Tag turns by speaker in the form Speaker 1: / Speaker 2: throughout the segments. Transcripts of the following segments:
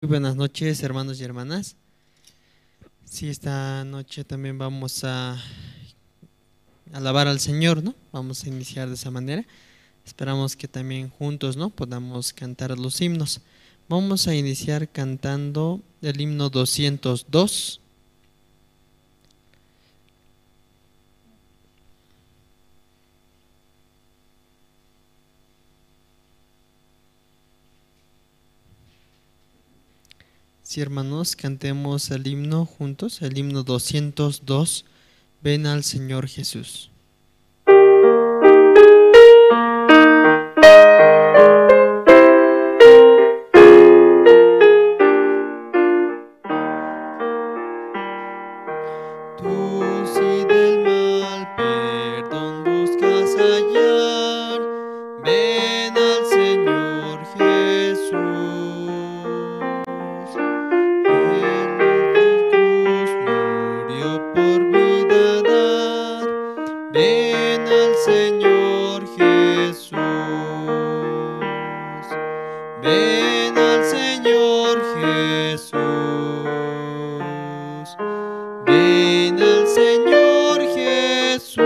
Speaker 1: Buenas noches, hermanos y hermanas. Sí, esta noche también vamos a alabar al Señor, ¿no? Vamos a iniciar de esa manera. Esperamos que también juntos, ¿no?, podamos cantar los himnos. Vamos a iniciar cantando el himno 202. Sí, hermanos, cantemos el himno juntos, el himno 202, Ven al Señor Jesús. Tú si del mal perdón buscas hallar, ven al Señor Jesús. Ven al Señor Jesús, ven al Señor Jesús, ven al Señor Jesús,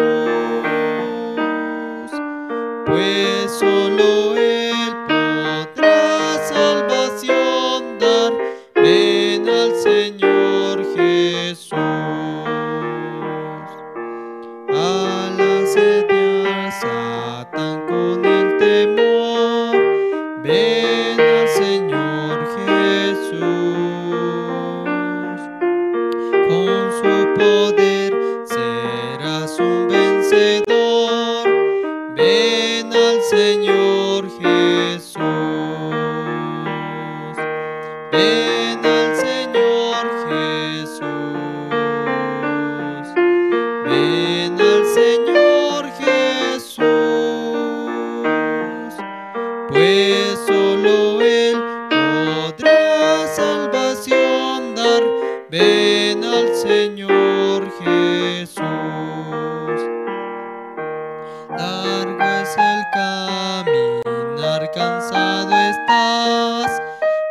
Speaker 1: pues solo Él podrá salvación dar. Ven al Señor Jesús. Al asediar Satán con el temor, ven al Señor Jesús. Con su poder serás un vencedor, ven al Señor Jesús. Ven al Señor Jesús, ven al Señor Jesús, pues solo Él podrá salvación dar. Ven al Señor Jesús. Largo es el caminar, cansado estás,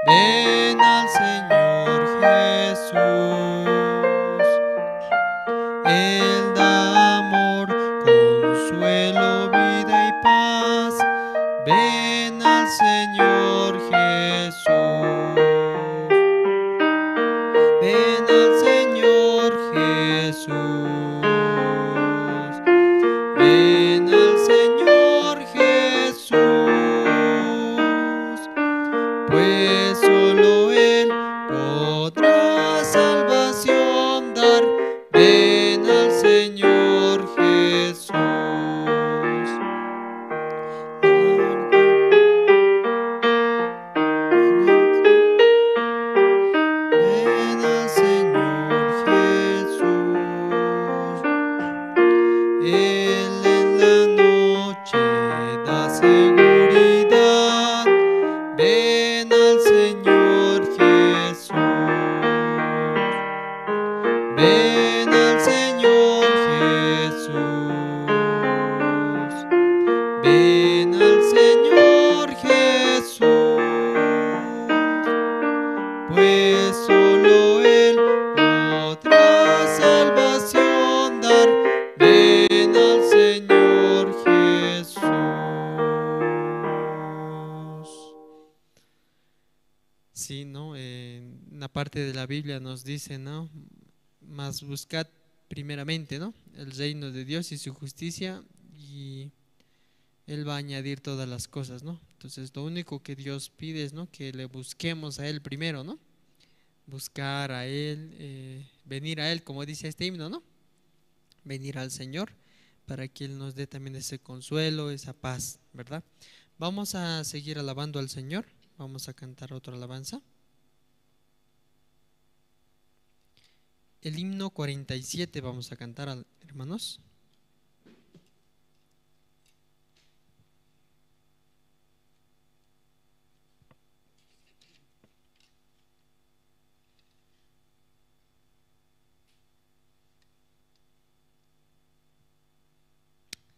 Speaker 1: ven al Señor Jesús. Él da amor, consuelo, vida y paz. Ven al Señor Jesús. Ven al Señor Jesús. Ven al Señor Jesús, pues solo Él podrá salvación dar. Ven al Señor Jesús. Ven al Señor Jesús. Él en la noche da seguridad. Ven al Señor Jesús. Ven al Señor Jesús. Ven al Señor Jesús, pues solo Él podrá salvación dar. Ven al Señor Jesús. Sí, ¿no? En una parte de la Biblia nos dice, ¿no?, mas buscad primeramente, ¿no?, el reino de Dios y su justicia, y Él va a añadir todas las cosas, ¿no? Entonces, lo único que Dios pide es, ¿no?, que le busquemos a Él primero, ¿no? Buscar a Él, venir a Él, como dice este himno, ¿no? Venir al Señor para que Él nos dé también ese consuelo, esa paz, ¿verdad? Vamos a seguir alabando al Señor. Vamos a cantar otra alabanza. El himno 47 vamos a cantar, hermanos.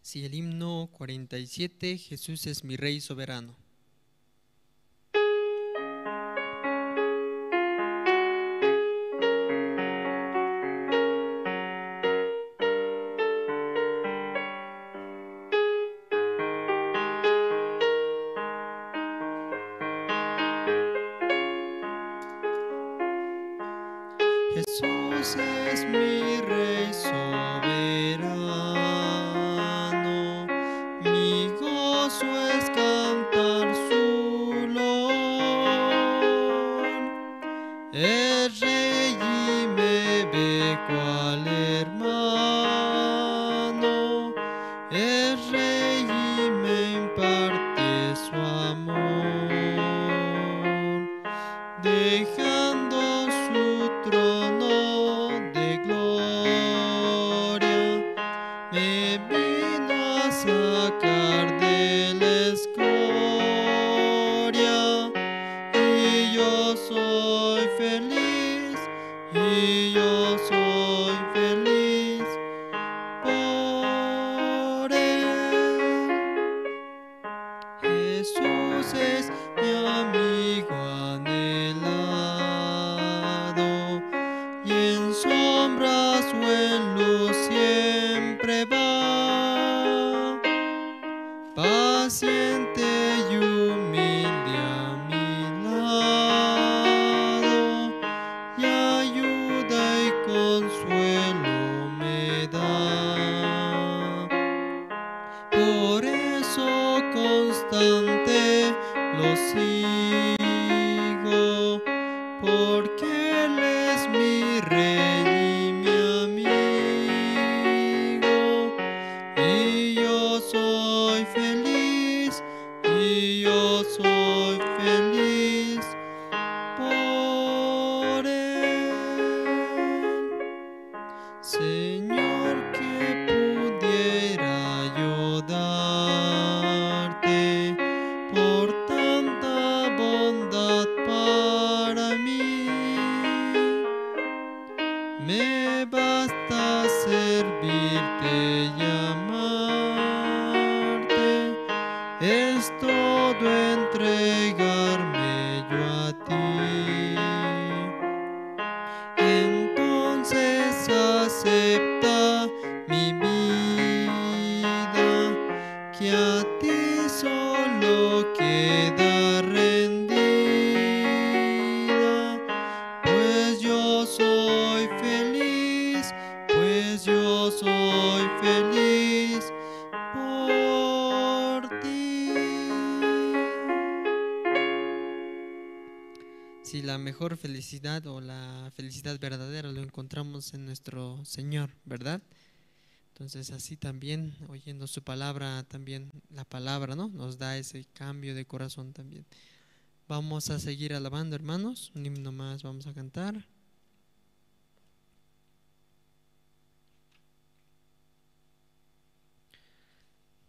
Speaker 1: Sí, el himno 47, Jesús es mi Rey soberano. Jesús es mi Rey soberano, mi gozo es cantar su loor. Es Rey y me ve cual hermano, es Rey y me imparte su amor, dejando su trono de gloria, me vino a sacar de la escoria, y yo soy feliz, y yo soy feliz por él. Jesús es mi amigo anhelado, y en sombras o en luz siempre va, paciente y humilde a mi lado, y ayuda y consuelo me da. Por eso constante lo sigo, porque Él es mi Rey y mi amigo, y yo soy feliz, y yo soy feliz por Él. Señor, que pudiera yo darte por tanta bondad para mí. Me basta servirte y amarte, es todo entregarme yo a ti. Entonces acepta mi vida, que a ti solo queda rendida, pues yo soy feliz, pues yo soy feliz por ti. Si la mejor felicidad o la felicidad verdadera lo encontramos en nuestro Señor, ¿verdad? Entonces así también, oyendo su palabra, también la palabra, ¿no?, nos da ese cambio de corazón también. Vamos a seguir alabando, hermanos. Un himno más vamos a cantar.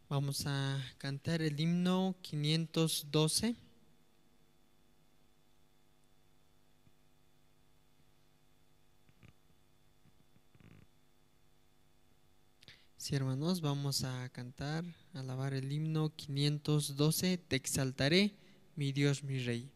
Speaker 1: Vamos a cantar el himno 512. Sí, hermanos, vamos a cantar, a alabar el himno 512, Te exaltaré, mi Dios, mi Rey.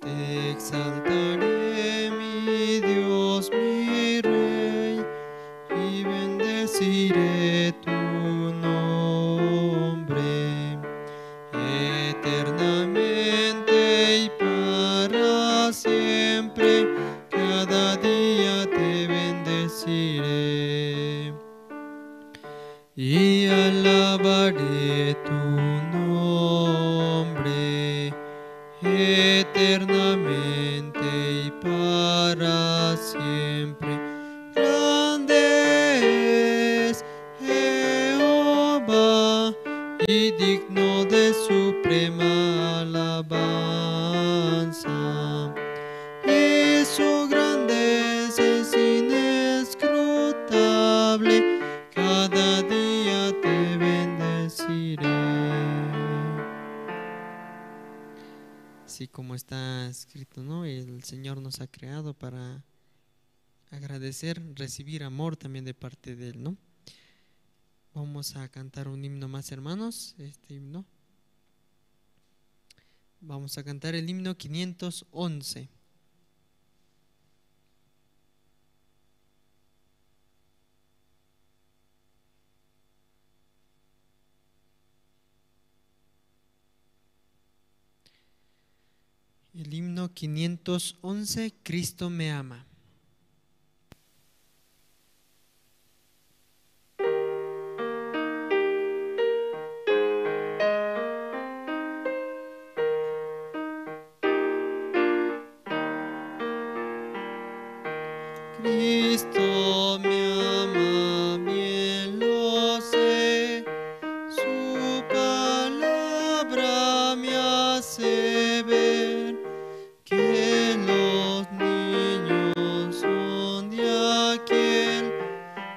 Speaker 1: Te exaltaré, mi Dios, mi Rey, y bendeciré tu nombre eternamente y para siempre, cada día te bendeciré y alabaré tu nombre eternamente y para siempre. Grande es Jehová y digno de suprema alabanza, y su grandeza es inescrutable, cada día te bendeciré. Así como está escrito, ¿no? El Señor nos ha creado para agradecer, recibir amor también de parte de Él, ¿no? Vamos a cantar un himno más, hermanos, este himno. Vamos a cantar el himno 511. El himno 511, Cristo me ama. Cristo me ama, bien lo sé, su palabra me hace ver que los niños son de aquel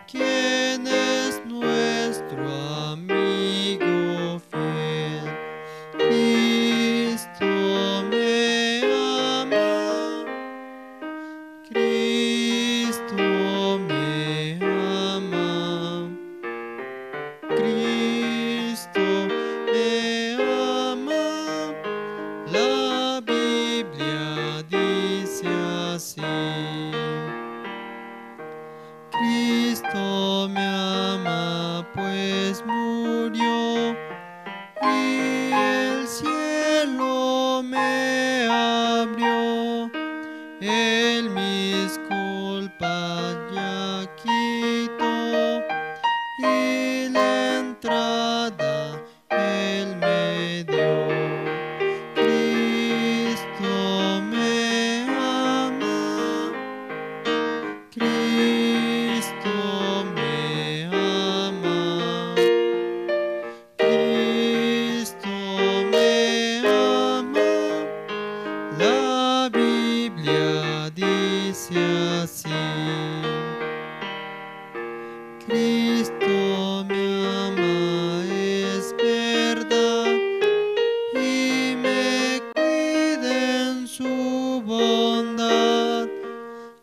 Speaker 1: quien es nuestro amigo fiel. Cristo me ama, Cristo me ama, Cristo me ama, la Biblia dice así. Cristo me ama, pues murió y el cielo me abrió. Él mis culpas ya quitó y la entrada Él me dio. Cristo me ama, Cristo me ama, Cristo me ama, la Biblia dice así. Cristo me ama, es verdad, y me cuida en su bondad.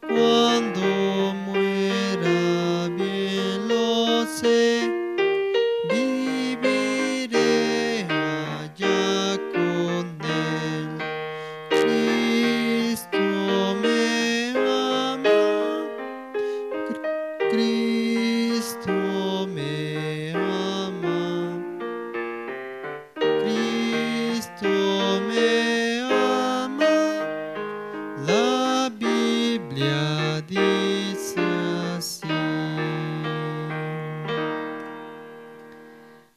Speaker 1: Cuando muera, bien lo sé, viviré allá con él. Cristo me ama, Cristo me ama, Cristo me ama, la Biblia dice así.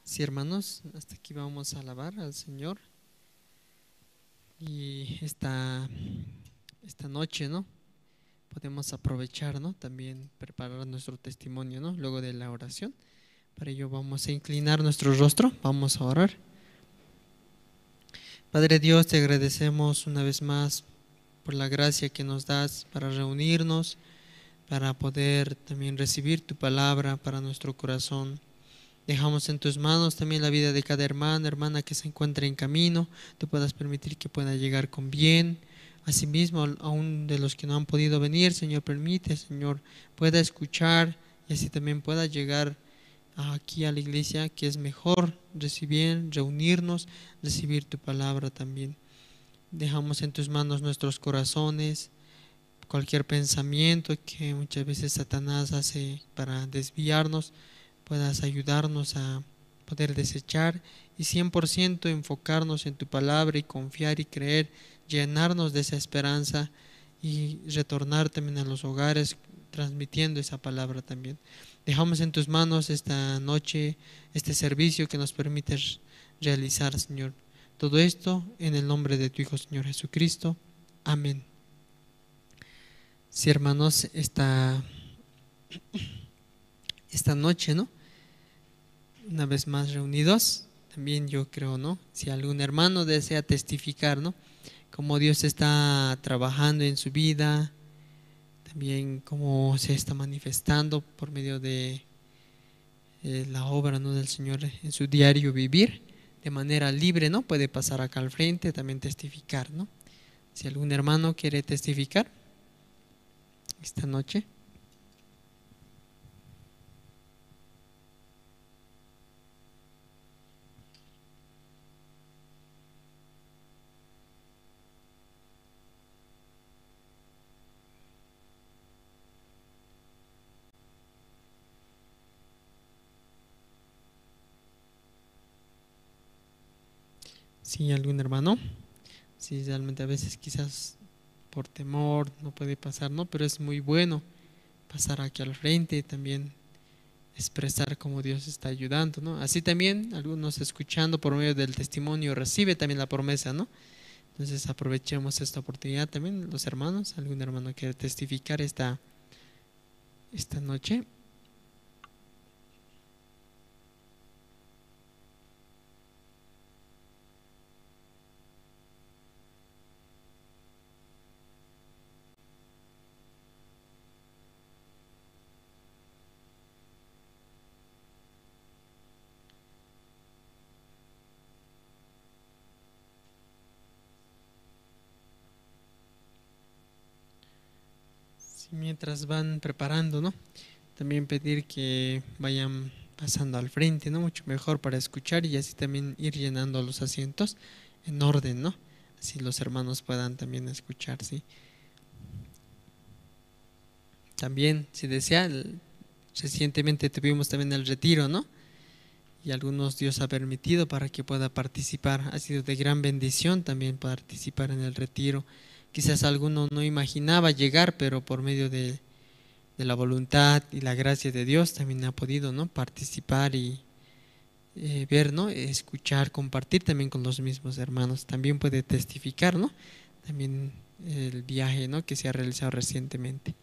Speaker 1: Sí, hermanos, hasta aquí vamos a alabar al Señor. Y esta noche, ¿no? Podemos aprovechar, ¿no? También preparar nuestro testimonio, ¿no? Luego de la oración. Para ello vamos a inclinar nuestro rostro, vamos a orar. Padre Dios, te agradecemos una vez más por la gracia que nos das para reunirnos, para poder también recibir tu palabra para nuestro corazón. Dejamos en tus manos también la vida de cada hermano, hermana que se encuentra en camino. Tú puedas permitir que pueda llegar con bien. Asimismo, aún de los que no han podido venir, Señor, permite, Señor, pueda escuchar y así también pueda llegar aquí a la iglesia, que es mejor recibir, reunirnos, recibir tu palabra también. Dejamos en tus manos nuestros corazones, cualquier pensamiento que muchas veces Satanás hace para desviarnos, puedas ayudarnos a poder desechar y 100% enfocarnos en tu palabra y confiar y creer, llenarnos de esa esperanza y retornar también a los hogares transmitiendo esa palabra también. Dejamos en tus manos esta noche, este servicio que nos permites realizar, Señor. Todo esto en el nombre de tu Hijo, Señor Jesucristo. Amén. Sí, hermanos, esta noche, ¿no? Una vez más reunidos, también yo creo, ¿no? Si algún hermano desea testificar, ¿no? Cómo Dios está trabajando en su vida, también cómo se está manifestando por medio de la obra, ¿no?, del Señor en su diario vivir, de manera libre, ¿no? Puede pasar acá al frente, también testificar, ¿no? Si algún hermano quiere testificar esta noche. Si algún hermano, Sí, realmente a veces quizás por temor no puede pasar, ¿no? Pero es muy bueno pasar aquí al frente, también expresar cómo Dios está ayudando, ¿no? Así también algunos escuchando por medio del testimonio recibe también la promesa, ¿no? Entonces aprovechemos esta oportunidad también, los hermanos, algún hermano quiere testificar esta noche. Mientras van preparando, ¿no? También pedir que vayan pasando al frente, ¿no? Mucho mejor para escuchar y así también ir llenando los asientos en orden, ¿no? Así los hermanos puedan también escuchar, ¿sí? También, si desea, recientemente tuvimos también el retiro, ¿no? Y algunos Dios ha permitido para que pueda participar. Ha sido de gran bendición también participar en el retiro. Quizás alguno no imaginaba llegar, pero por medio de la voluntad y la gracia de Dios también ha podido, ¿no?, participar y ver, ¿no?, escuchar, compartir también con los mismos hermanos. También puede testificar, ¿no?, también el viaje, ¿no?, que se ha realizado recientemente.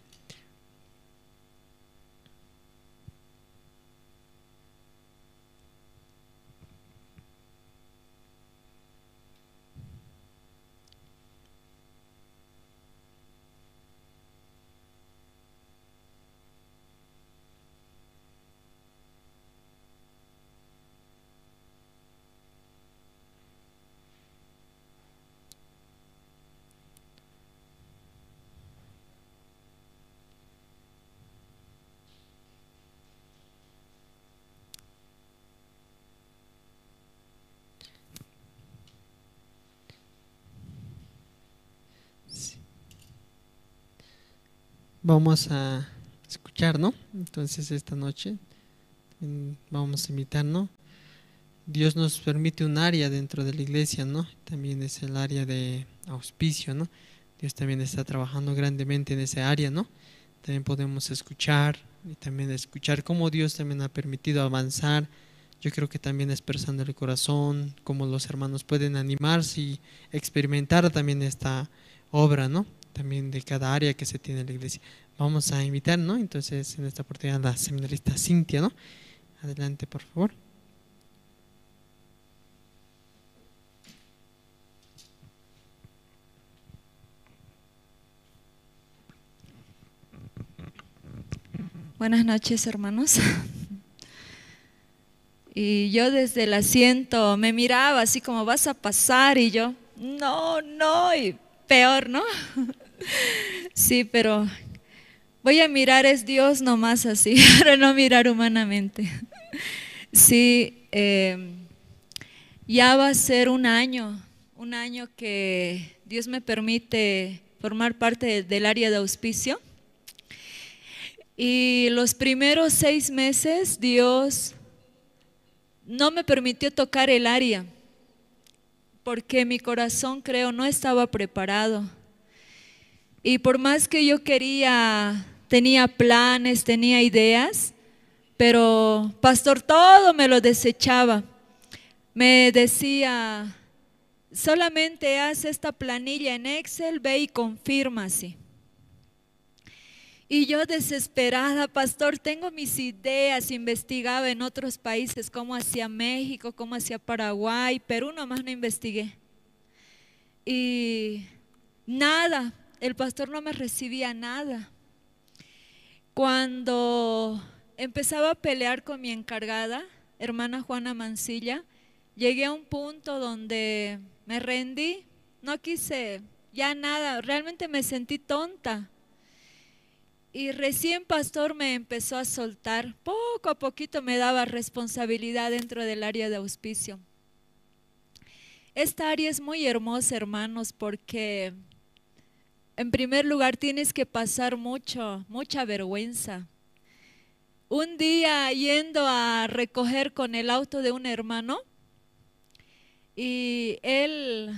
Speaker 1: Vamos a escuchar, ¿no? Entonces esta noche vamos a invitar, ¿no? Dios nos permite un área dentro de la iglesia, ¿no? También es el área de auspicio, ¿no? Dios también está trabajando grandemente en ese área, ¿no? También podemos escuchar y también escuchar cómo Dios también ha permitido avanzar. Yo creo que también expresando el corazón, cómo los hermanos pueden animarse y experimentar también esta obra, ¿no? También de cada área que se tiene en la iglesia. Vamos a invitar, ¿no? Entonces, en esta oportunidad, la seminarista Cintia, ¿no? Adelante, por favor.
Speaker 2: Buenas noches, hermanos. Y yo desde el asiento me miraba así como vas a pasar y yo, no, no, y peor, ¿no? Sí, pero voy a mirar es Dios nomás así, para no mirar humanamente. Sí, ya va a ser un año que Dios me permite formar parte del área de auspicio. Y los primeros 6 meses Dios no me permitió tocar el área, porque mi corazón, creo, no estaba preparado. Y por más que yo quería, tenía planes, tenía ideas, pero pastor, todo me lo desechaba. Me decía, solamente haz esta planilla en Excel, ve y confirma así. Y yo desesperada, pastor, tengo mis ideas, investigaba en otros países, cómo hacía México, cómo hacía Paraguay, Perú nomás no investigué. Y nada, el pastor no me recibía nada. Cuando empezaba a pelear con mi encargada, hermana Juana Mancilla, llegué a un punto donde me rendí, no quise ya nada, realmente me sentí tonta. Y recién pastor me empezó a soltar, poco a poquito me daba responsabilidad dentro del área de auspicio. Esta área es muy hermosa, hermanos, porque en primer lugar tienes que pasar mucha vergüenza. Un día yendo a recoger con el auto de un hermano, y él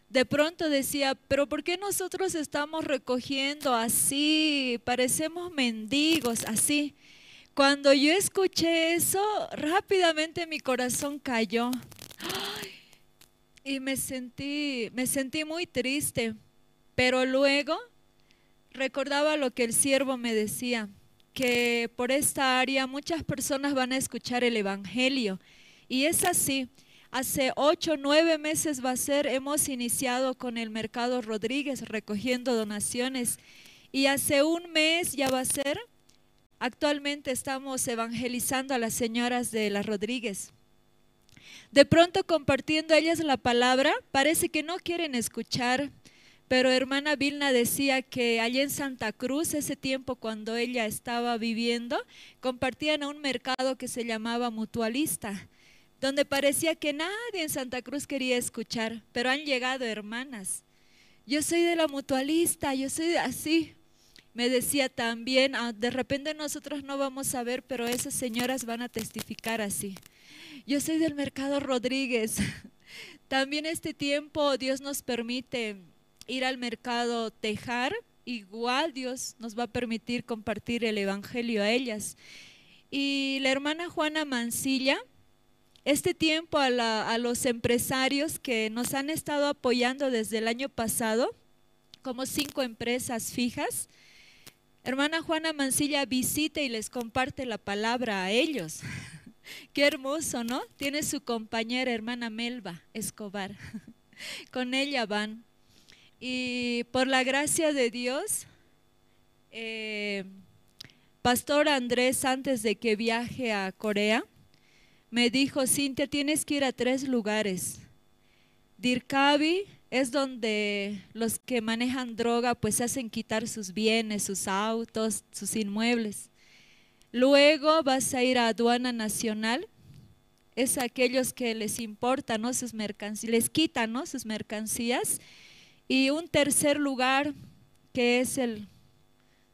Speaker 2: De pronto decía, pero ¿por qué nosotros estamos recogiendo así? Parecemos mendigos, así. Cuando yo escuché eso, rápidamente mi corazón cayó. ¡Ay! Y me sentí muy triste, pero luego recordaba lo que el siervo me decía, que por esta área muchas personas van a escuchar el evangelio. Y es así. Hace 8 o 9 meses va a ser, hemos iniciado con el Mercado Rodríguez recogiendo donaciones. Y hace un mes ya va a ser, actualmente estamos evangelizando a las señoras de las Rodríguez. De pronto compartiendo a ellas la palabra, parece que no quieren escuchar, pero hermana Vilna decía que allá en Santa Cruz, ese tiempo cuando ella estaba viviendo, compartían a un mercado que se llamaba Mutualista, donde parecía que nadie en Santa Cruz quería escuchar, pero han llegado hermanas. Yo soy de la Mutualista, yo soy así. Me decía también, de repente nosotros no vamos a ver, pero esas señoras van a testificar así. Yo soy del Mercado Rodríguez. También este tiempo Dios nos permite ir al Mercado Tejar, igual Dios nos va a permitir compartir el evangelio a ellas. Y la hermana Juana Mancilla, este tiempo a los empresarios que nos han estado apoyando desde el año pasado, como 5 empresas fijas, hermana Juana Mancilla visita y les comparte la palabra a ellos. Qué hermoso, ¿no? Tiene su compañera, hermana Melba Escobar. Con ella van. Y por la gracia de Dios, Pastor Andrés, antes de que viaje a Corea, me dijo: Cintia, tienes que ir a 3 lugares. Dirkabi es donde los que manejan droga pues se hacen quitar sus bienes, sus autos, sus inmuebles. Luego vas a ir a Aduana Nacional, es aquellos que les importa, ¿no?, sus mercancías, les quitan, ¿no?, sus mercancías. Y un tercer lugar que es el,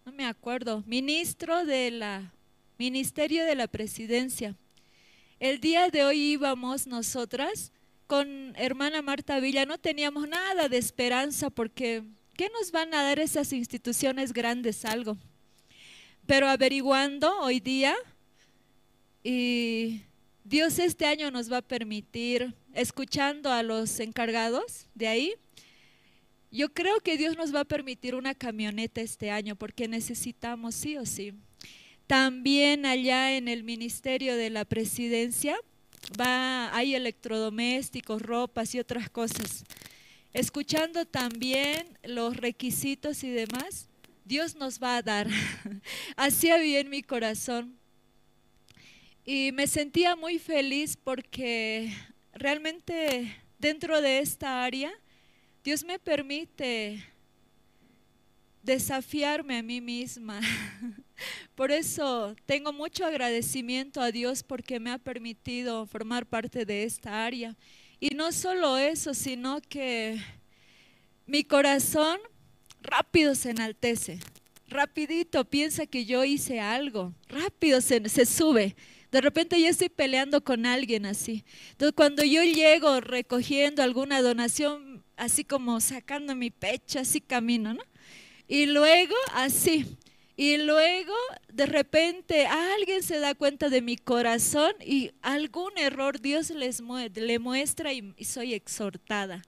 Speaker 2: no me acuerdo, ministro de la, Ministerio de la Presidencia. El día de hoy íbamos nosotras con hermana Marta Villa, no teníamos nada de esperanza porque ¿qué nos van a dar esas instituciones grandes algo? Pero averiguando hoy día, y Dios este año nos va a permitir, escuchando a los encargados de ahí, yo creo que Dios nos va a permitir una camioneta este año porque necesitamos sí o sí. También allá en el Ministerio de la Presidencia hay electrodomésticos, ropas y otras cosas. Escuchando también los requisitos y demás, Dios nos va a dar. Así había en mi corazón. Y me sentía muy feliz porque realmente dentro de esta área, Dios me permite desafiarme a mí misma. Por eso tengo mucho agradecimiento a Dios porque me ha permitido formar parte de esta área. Y no solo eso, sino que mi corazón rápido se enaltece, rapidito piensa que yo hice algo, rápido se sube. De repente yo estoy peleando con alguien así. Entonces cuando yo llego recogiendo alguna donación, así como sacando mi pecho, así camino, ¿no? Y luego así, y luego de repente alguien se da cuenta de mi corazón y algún error Dios le muestra y soy exhortada.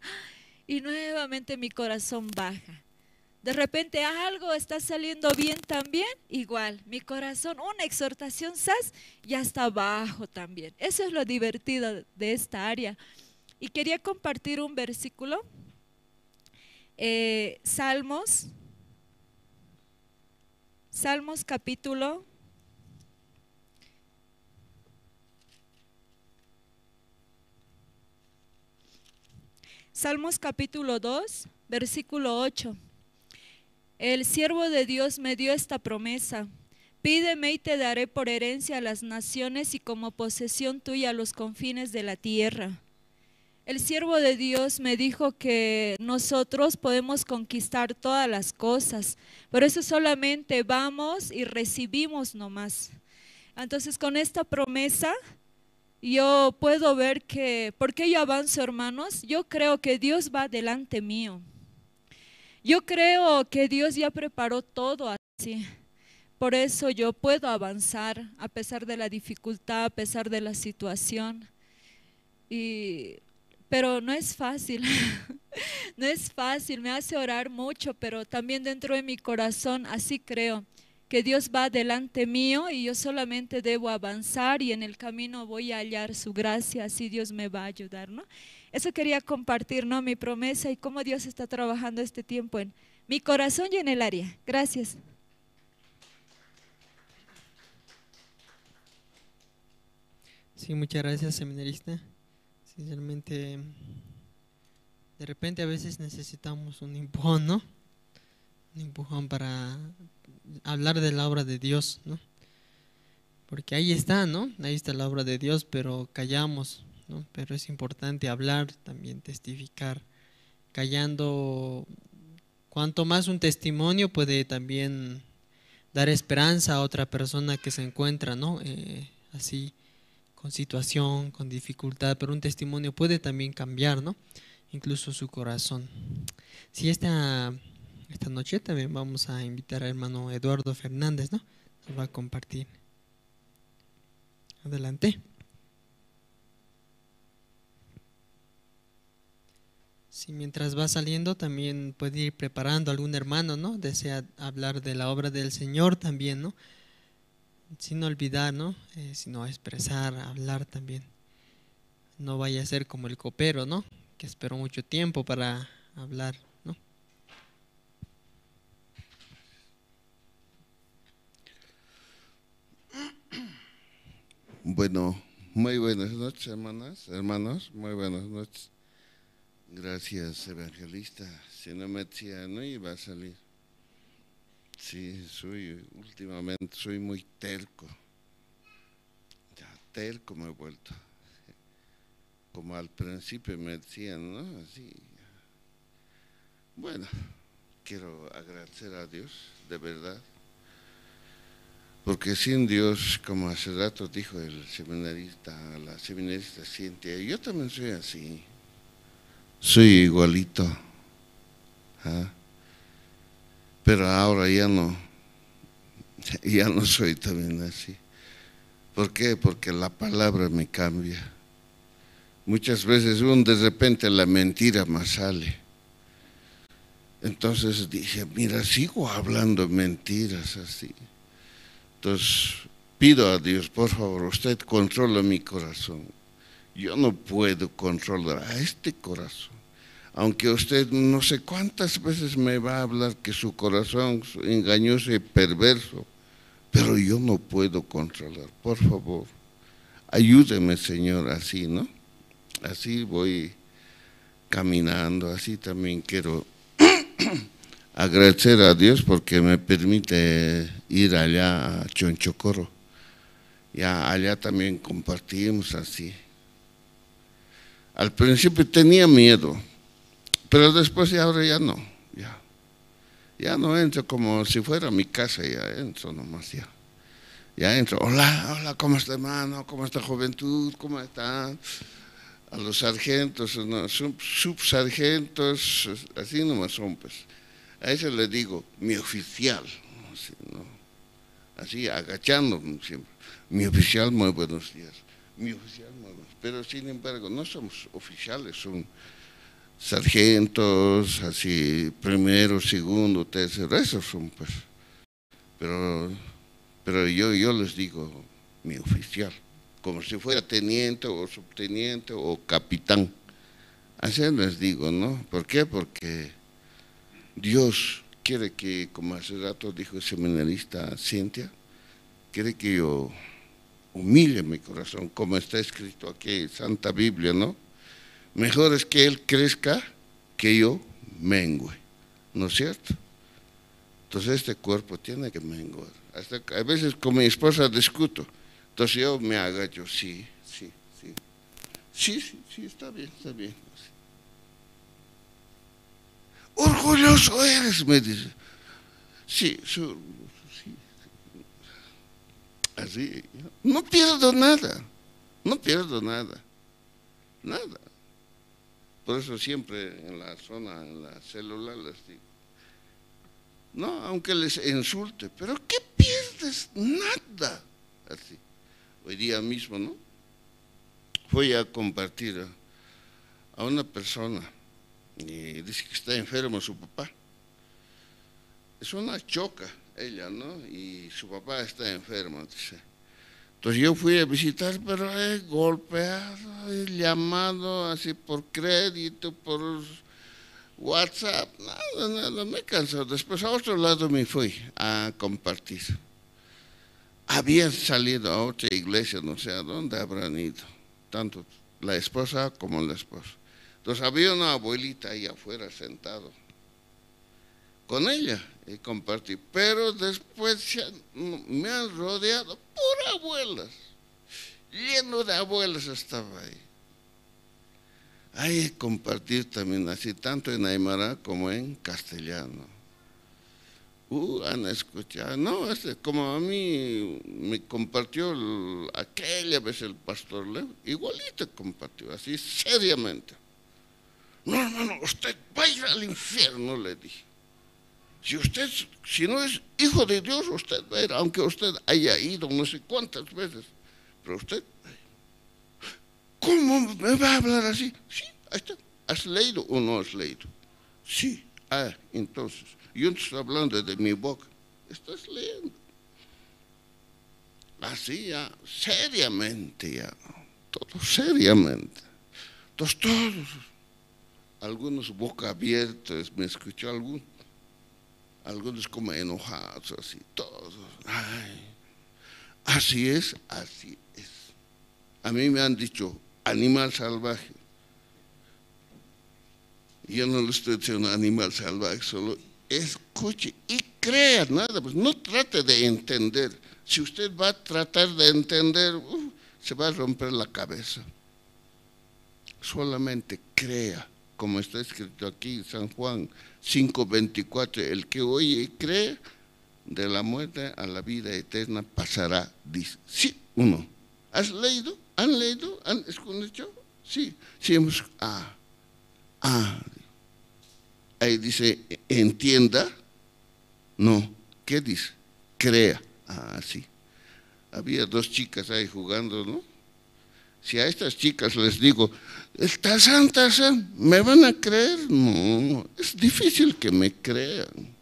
Speaker 2: Y nuevamente mi corazón baja. De repente algo está saliendo bien también, igual, mi corazón, una exhortación, ¡zas!, ya está bajo también. Eso es lo divertido de esta área. Y quería compartir un versículo, Salmos capítulo 2, versículo 8. El siervo de Dios me dio esta promesa: pídeme y te daré por herencia a las naciones y como posesión tuya los confines de la tierra. El siervo de Dios me dijo que nosotros podemos conquistar todas las cosas, por eso solamente vamos y recibimos nomás. Entonces con esta promesa Yo puedo ver que, ¿por qué yo avanzo, hermanos? Yo creo que Dios va delante mío. Yo creo que Dios ya preparó todo así. Por eso yo puedo avanzar a pesar de la dificultad, a pesar de la situación. Pero no es fácil, no es fácil, me hace orar mucho, pero también dentro de mi corazón así creo que Dios va delante mío y yo solamente debo avanzar y en el camino voy a hallar su gracia, así Dios me va a ayudar, ¿no? Eso quería compartir, ¿no? Mi promesa y cómo Dios está trabajando este tiempo en mi corazón y en el área. Gracias.
Speaker 1: Sí, muchas gracias, seminarista. Sinceramente, de repente a veces necesitamos un empujón, ¿no? Un empujón para hablar de la obra de Dios, ¿no? Porque ahí está, ¿no? Ahí está la obra de Dios, pero callamos, ¿no? Pero es importante hablar, también testificar. Callando, cuanto más un testimonio puede también dar esperanza a otra persona que se encuentra, ¿no? Así, con situación, con dificultad, pero un testimonio puede también cambiar, ¿no? Incluso su corazón. Sí, esta noche también vamos a invitar al hermano Eduardo Fernández, ¿no? Nos va a compartir. Adelante. Sí, mientras va saliendo también puede ir preparando a algún hermano, ¿no? Desea hablar de la obra del Señor también, ¿no? Sin olvidar, ¿no? Sino expresar, hablar también. No vaya a ser como el copero, ¿no? Que esperó mucho tiempo para hablar, ¿no?
Speaker 3: Bueno, muy buenas noches, hermanas, hermanos, muy buenas noches. Gracias, evangelista. Si no me decía, no iba a salir. Sí, últimamente soy muy terco. Ya, terco me he vuelto. Como al principio me decían, ¿no? Así. Bueno, quiero agradecer a Dios, de verdad. Porque sin Dios, como hace rato dijo el seminarista, la seminarista Cintia, yo también soy así. Soy igualito. ¿Ah? Pero ahora ya no soy también así. ¿Por qué? Porque la palabra me cambia. Muchas veces de repente la mentira más sale. Entonces dije, mira, sigo hablando mentiras así. Entonces pido a Dios, por favor, usted controla mi corazón. Yo no puedo controlar a este corazón. Aunque usted no sé cuántas veces me va a hablar que su corazón es engañoso y perverso, pero yo no puedo controlar. Por favor, ayúdeme, Señor, así, ¿no? Así voy caminando, así también quiero agradecer a Dios porque me permite ir allá a Chonchocoro. Ya allá también compartimos así. Al principio tenía miedo, pero después ya ahora ya no, ya no entro como si fuera mi casa, ya entro nomás, ya entro. Hola, hola, ¿cómo está, hermano? ¿Cómo está juventud? ¿Cómo están? A los sargentos, no, subsargentos, así nomás son, pues. A eso le digo, mi oficial, así, ¿no? Así agachándome siempre. Mi oficial, muy buenos días. Mi oficial, muy buenos. Pero sin embargo, no somos oficiales, son sargentos, así, primero, segundo, tercero, esos son, pues. Pero yo les digo, mi oficial, como si fuera teniente o subteniente o capitán. Así les digo, ¿no? ¿Por qué? Porque Dios quiere que, como hace rato dijo el seminarista Cintia, quiere que yo humille mi corazón, como está escrito aquí en Santa Biblia, ¿no? Mejor es que Él crezca que yo mengüe, ¿no es cierto? Entonces este cuerpo tiene que menguar. Hasta a veces con mi esposa discuto, entonces yo me agacho, sí, sí, sí, sí, sí, sí, está bien, está bien. Orgulloso eres, me dice. Sí, soy orgulloso, sí. Así, no pierdo nada. No pierdo nada, nada. Por eso siempre en la zona, en la célula les digo, no, aunque les insulte, pero ¿qué pierdes? Nada. Así. Hoy día mismo, ¿no? Voy a compartir a una persona y dice que está enfermo su papá. Es una choca ella, ¿no? Y su papá está enfermo, dice. Entonces yo fui a visitar, pero he golpeado, he llamado así por crédito, por WhatsApp, nada, nada, me cansó. Después a otro lado me fui a compartir. Habían salido a otra iglesia, no sé a dónde habrán ido, tanto la esposa como el esposo. Entonces había una abuelita ahí afuera sentado. Con ella y compartí, pero después me han rodeado por abuelas, lleno de abuelas estaba ahí. Hay que compartir también así, tanto en aymara como en castellano. Han escuchado, no, como a mí me compartió aquella vez el pastor Leo, igualito compartió, así seriamente. No, hermano, usted va a ir al infierno, le dije. Si usted, si no es hijo de Dios, usted va a ir, aunque usted haya ido no sé cuántas veces, pero usted, ¿cómo me va a hablar así? Sí, ahí está. ¿Has leído o no has leído? Sí, entonces, yo no estoy hablando de mi boca, estás leyendo. Así ya, seriamente ya, todo seriamente. Entonces todos, algunos boca abierta, me escuchó alguno. Algunos como enojados, así, todos. Ay, así es, así es. A mí me han dicho animal salvaje. Yo no le estoy diciendo animal salvaje, solo escuche y crea, nada, pues no trate de entender. Si usted va a tratar de entender, se va a romper la cabeza. Solamente crea, como está escrito aquí en San Juan 5:24, el que oye y cree, de la muerte a la vida eterna pasará, dice. Sí, uno. ¿Has leído? ¿Han leído? ¿Han escuchado? Sí, sí hemos. Ahí dice, entienda. No, ¿qué dice? Crea. Sí. Había dos chicas ahí jugando, ¿no? Si a estas chicas les digo, el Tarzán, Tarzán, ¿me van a creer? No, es difícil que me crean.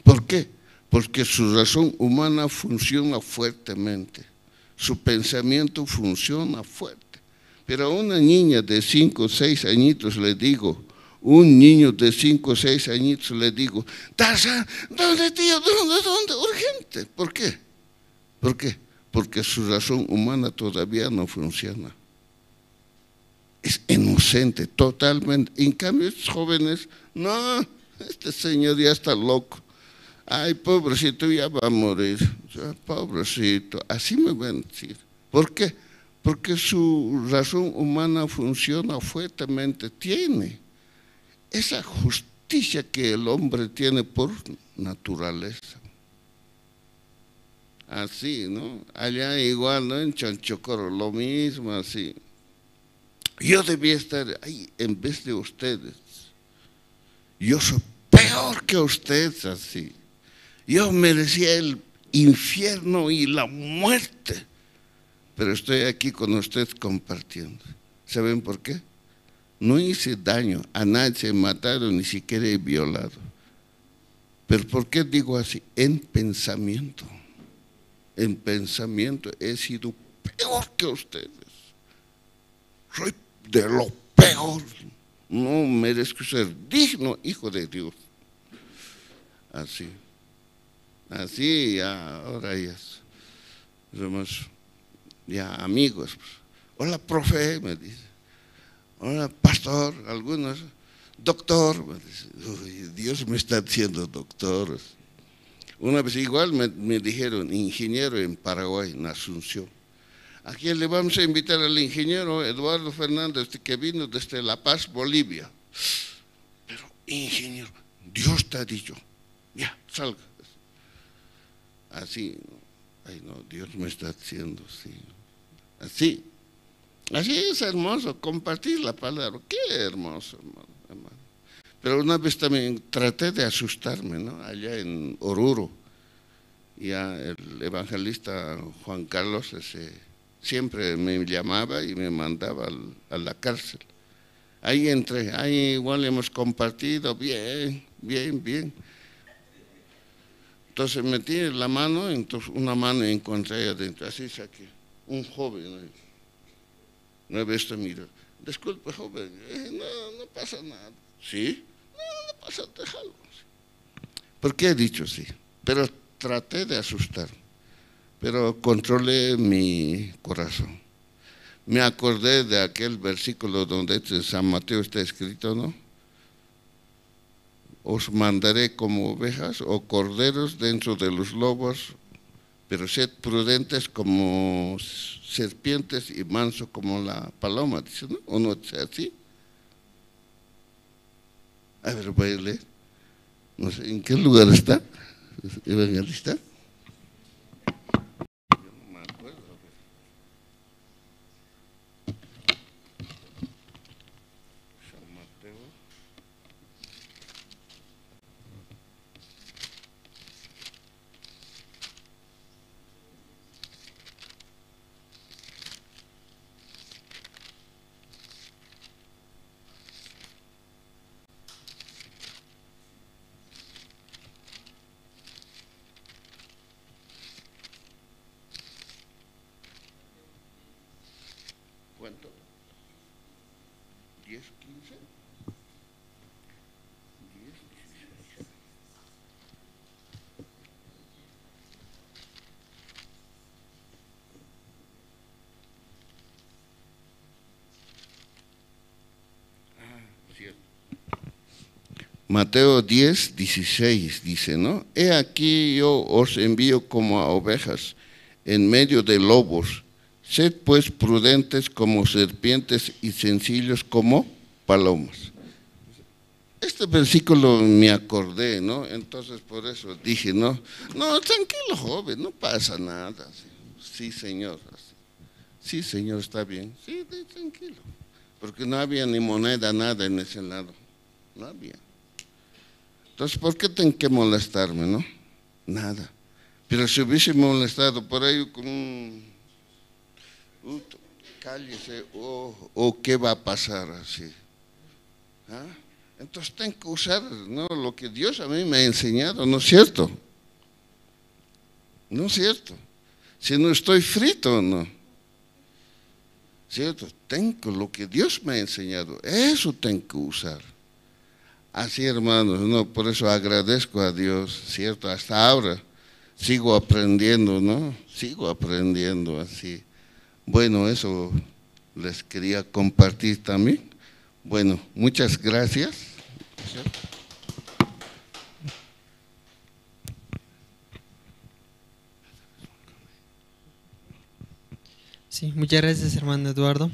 Speaker 3: ¿Por qué? Porque su razón humana funciona fuertemente, su pensamiento funciona fuerte. Pero a una niña de 5 o 6 añitos le digo, un niño de 5 o 6 añitos le digo, Tarzán, ¿dónde tío? ¿Dónde? ¿Dónde? Urgente. ¿Por qué? ¿Por qué? Porque su razón humana todavía no funciona. Es inocente, totalmente. En cambio, estos jóvenes, no, este señor ya está loco. Ay, pobrecito, ya va a morir. O sea, pobrecito, así me van a decir. ¿Por qué? Porque su razón humana funciona fuertemente. Tiene esa justicia que el hombre tiene por naturaleza. Así, ¿no? Allá igual, ¿no? En Chonchocoro, lo mismo, así. Yo debía estar ahí en vez de ustedes. Yo soy peor que ustedes, así. Yo merecía el infierno y la muerte. Pero estoy aquí con ustedes compartiendo. ¿Saben por qué? No hice daño, a nadie se mataron, ni siquiera he violado. Pero ¿por qué digo así? En pensamiento. En pensamiento he sido peor que ustedes. Soy de lo peor. No merezco ser digno hijo de Dios. Así. Así ya, ahora ya somos ya amigos. Hola, profe, me dice. Hola, pastor, algunos. Doctor, me dice. Uy, Dios me está diciendo doctor. Una vez igual me dijeron ingeniero en Paraguay, en Asunción. ¿A quién le vamos a invitar? Al ingeniero Eduardo Fernández, que vino desde La Paz, Bolivia. Pero ingeniero, Dios te ha dicho, ya, salga. Así, ay no, Dios me está diciendo, sí. Así. Así es hermoso, compartir la palabra. Qué hermoso, hermano. Pero una vez también traté de asustarme, ¿no? Allá en Oruro, ya el evangelista Juan Carlos ese, siempre me llamaba y me mandaba a la cárcel. Ahí entré, ahí igual hemos compartido, bien, bien, bien. Entonces metí la mano, entonces una mano encontré ahí adentro, así saqué, un joven. No he visto, mira, disculpe joven, no, no pasa nada. ¿Sí? No, no pasa, déjalo. ¿Por qué he dicho sí? Pero traté de asustar, pero controlé mi corazón. Me acordé de aquel versículo donde en San Mateo está escrito, ¿no? Os mandaré como ovejas o corderos dentro de los lobos, pero sed prudentes como serpientes y manso como la paloma, dice, ¿no? ¿O no es así? A ver, voy a leer. No sé, ¿en qué lugar está? ¿Evangelista? Yo no me acuerdo. San Mateo. ¿Cuánto? ¿10, 15? 10, 16. Ah, cierto. Mateo 10, 16 dice, ¿no? He aquí yo os envío como a ovejas en medio de lobos. Sed pues prudentes como serpientes y sencillos como palomas. Este versículo me acordé, ¿no? Entonces por eso dije, no, no, tranquilo joven, no pasa nada. Sí, señor, sí, señor, está bien. Sí, tranquilo. Porque no había ni moneda, nada en ese lado. No había. Entonces, ¿por qué tengo que molestarme, no? Nada. Pero si hubiese molestado por ahí con un... cállese, o qué va a pasar así. ¿Ah? Entonces tengo que usar, ¿no?, lo que Dios a mí me ha enseñado, ¿no es cierto? ¿No es cierto? Si no estoy frito, ¿no? ¿Cierto? Tengo lo que Dios me ha enseñado, eso tengo que usar. Así, hermanos, ¿no? Por eso agradezco a Dios, ¿cierto? Hasta ahora sigo aprendiendo, ¿no? Sigo aprendiendo así. Bueno, eso les quería compartir también. Bueno, muchas gracias.
Speaker 1: Sí, muchas gracias, hermano Eduardo.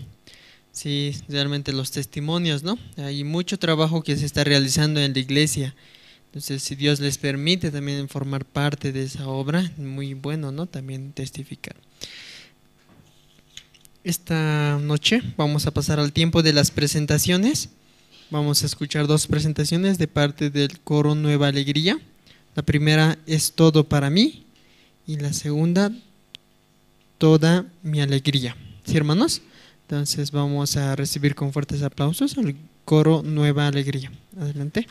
Speaker 1: Sí, realmente los testimonios, ¿no? Hay mucho trabajo que se está realizando en la iglesia. Entonces, si Dios les permite también formar parte de esa obra, muy bueno, ¿no? También testificar. Esta noche vamos a pasar al tiempo de las presentaciones. Vamos a escuchar dos presentaciones de parte del coro Nueva Alegría. La primera es Todo para mí y la segunda, Toda mi alegría. ¿Sí, hermanos? Entonces vamos a recibir con fuertes aplausos al coro Nueva Alegría. Adelante.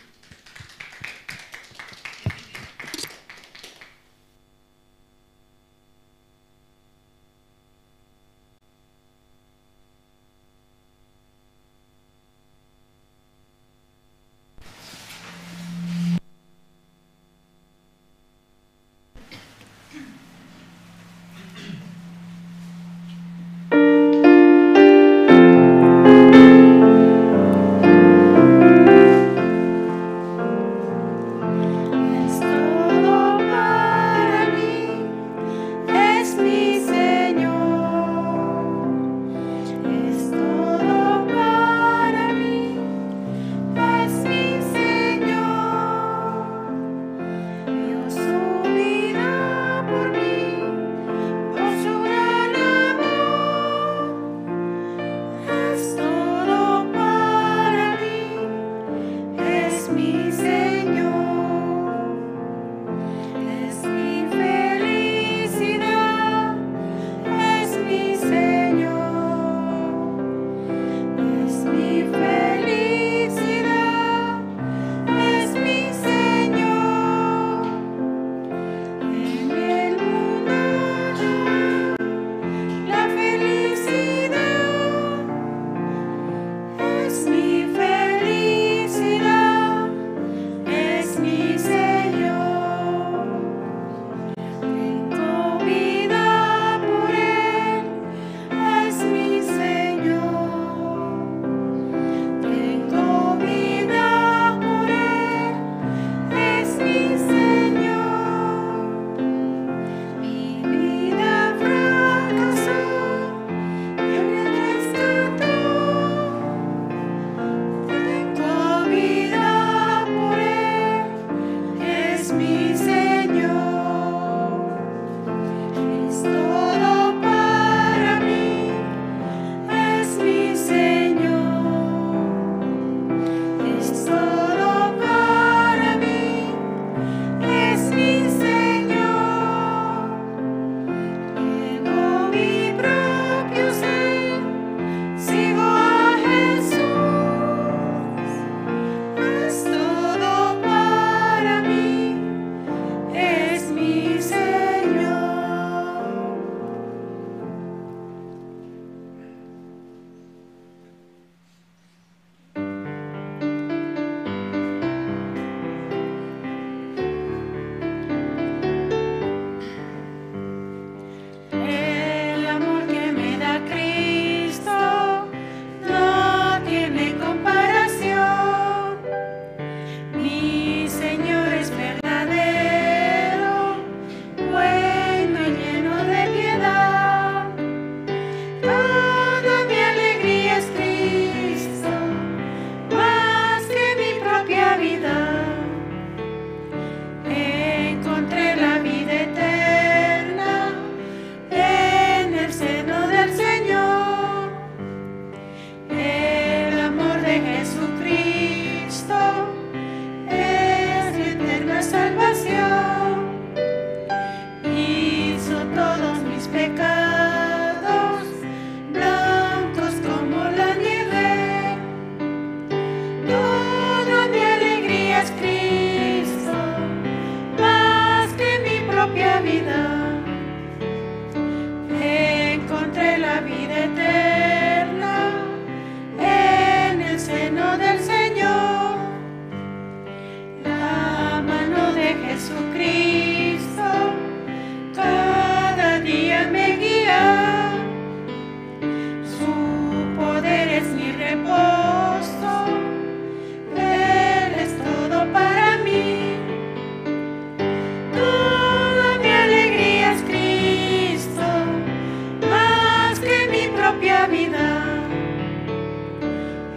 Speaker 4: propia vida.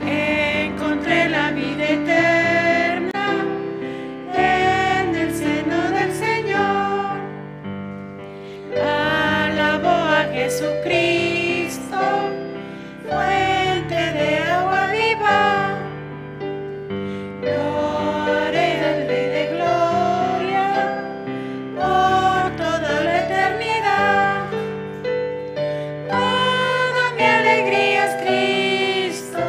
Speaker 4: Encontré la vida eterna en el seno del Señor. Alabo a Jesucristo, fuente de agua viva. Lo haré al Rey de gloria por toda la eternidad. Toda mi alegría es Cristo,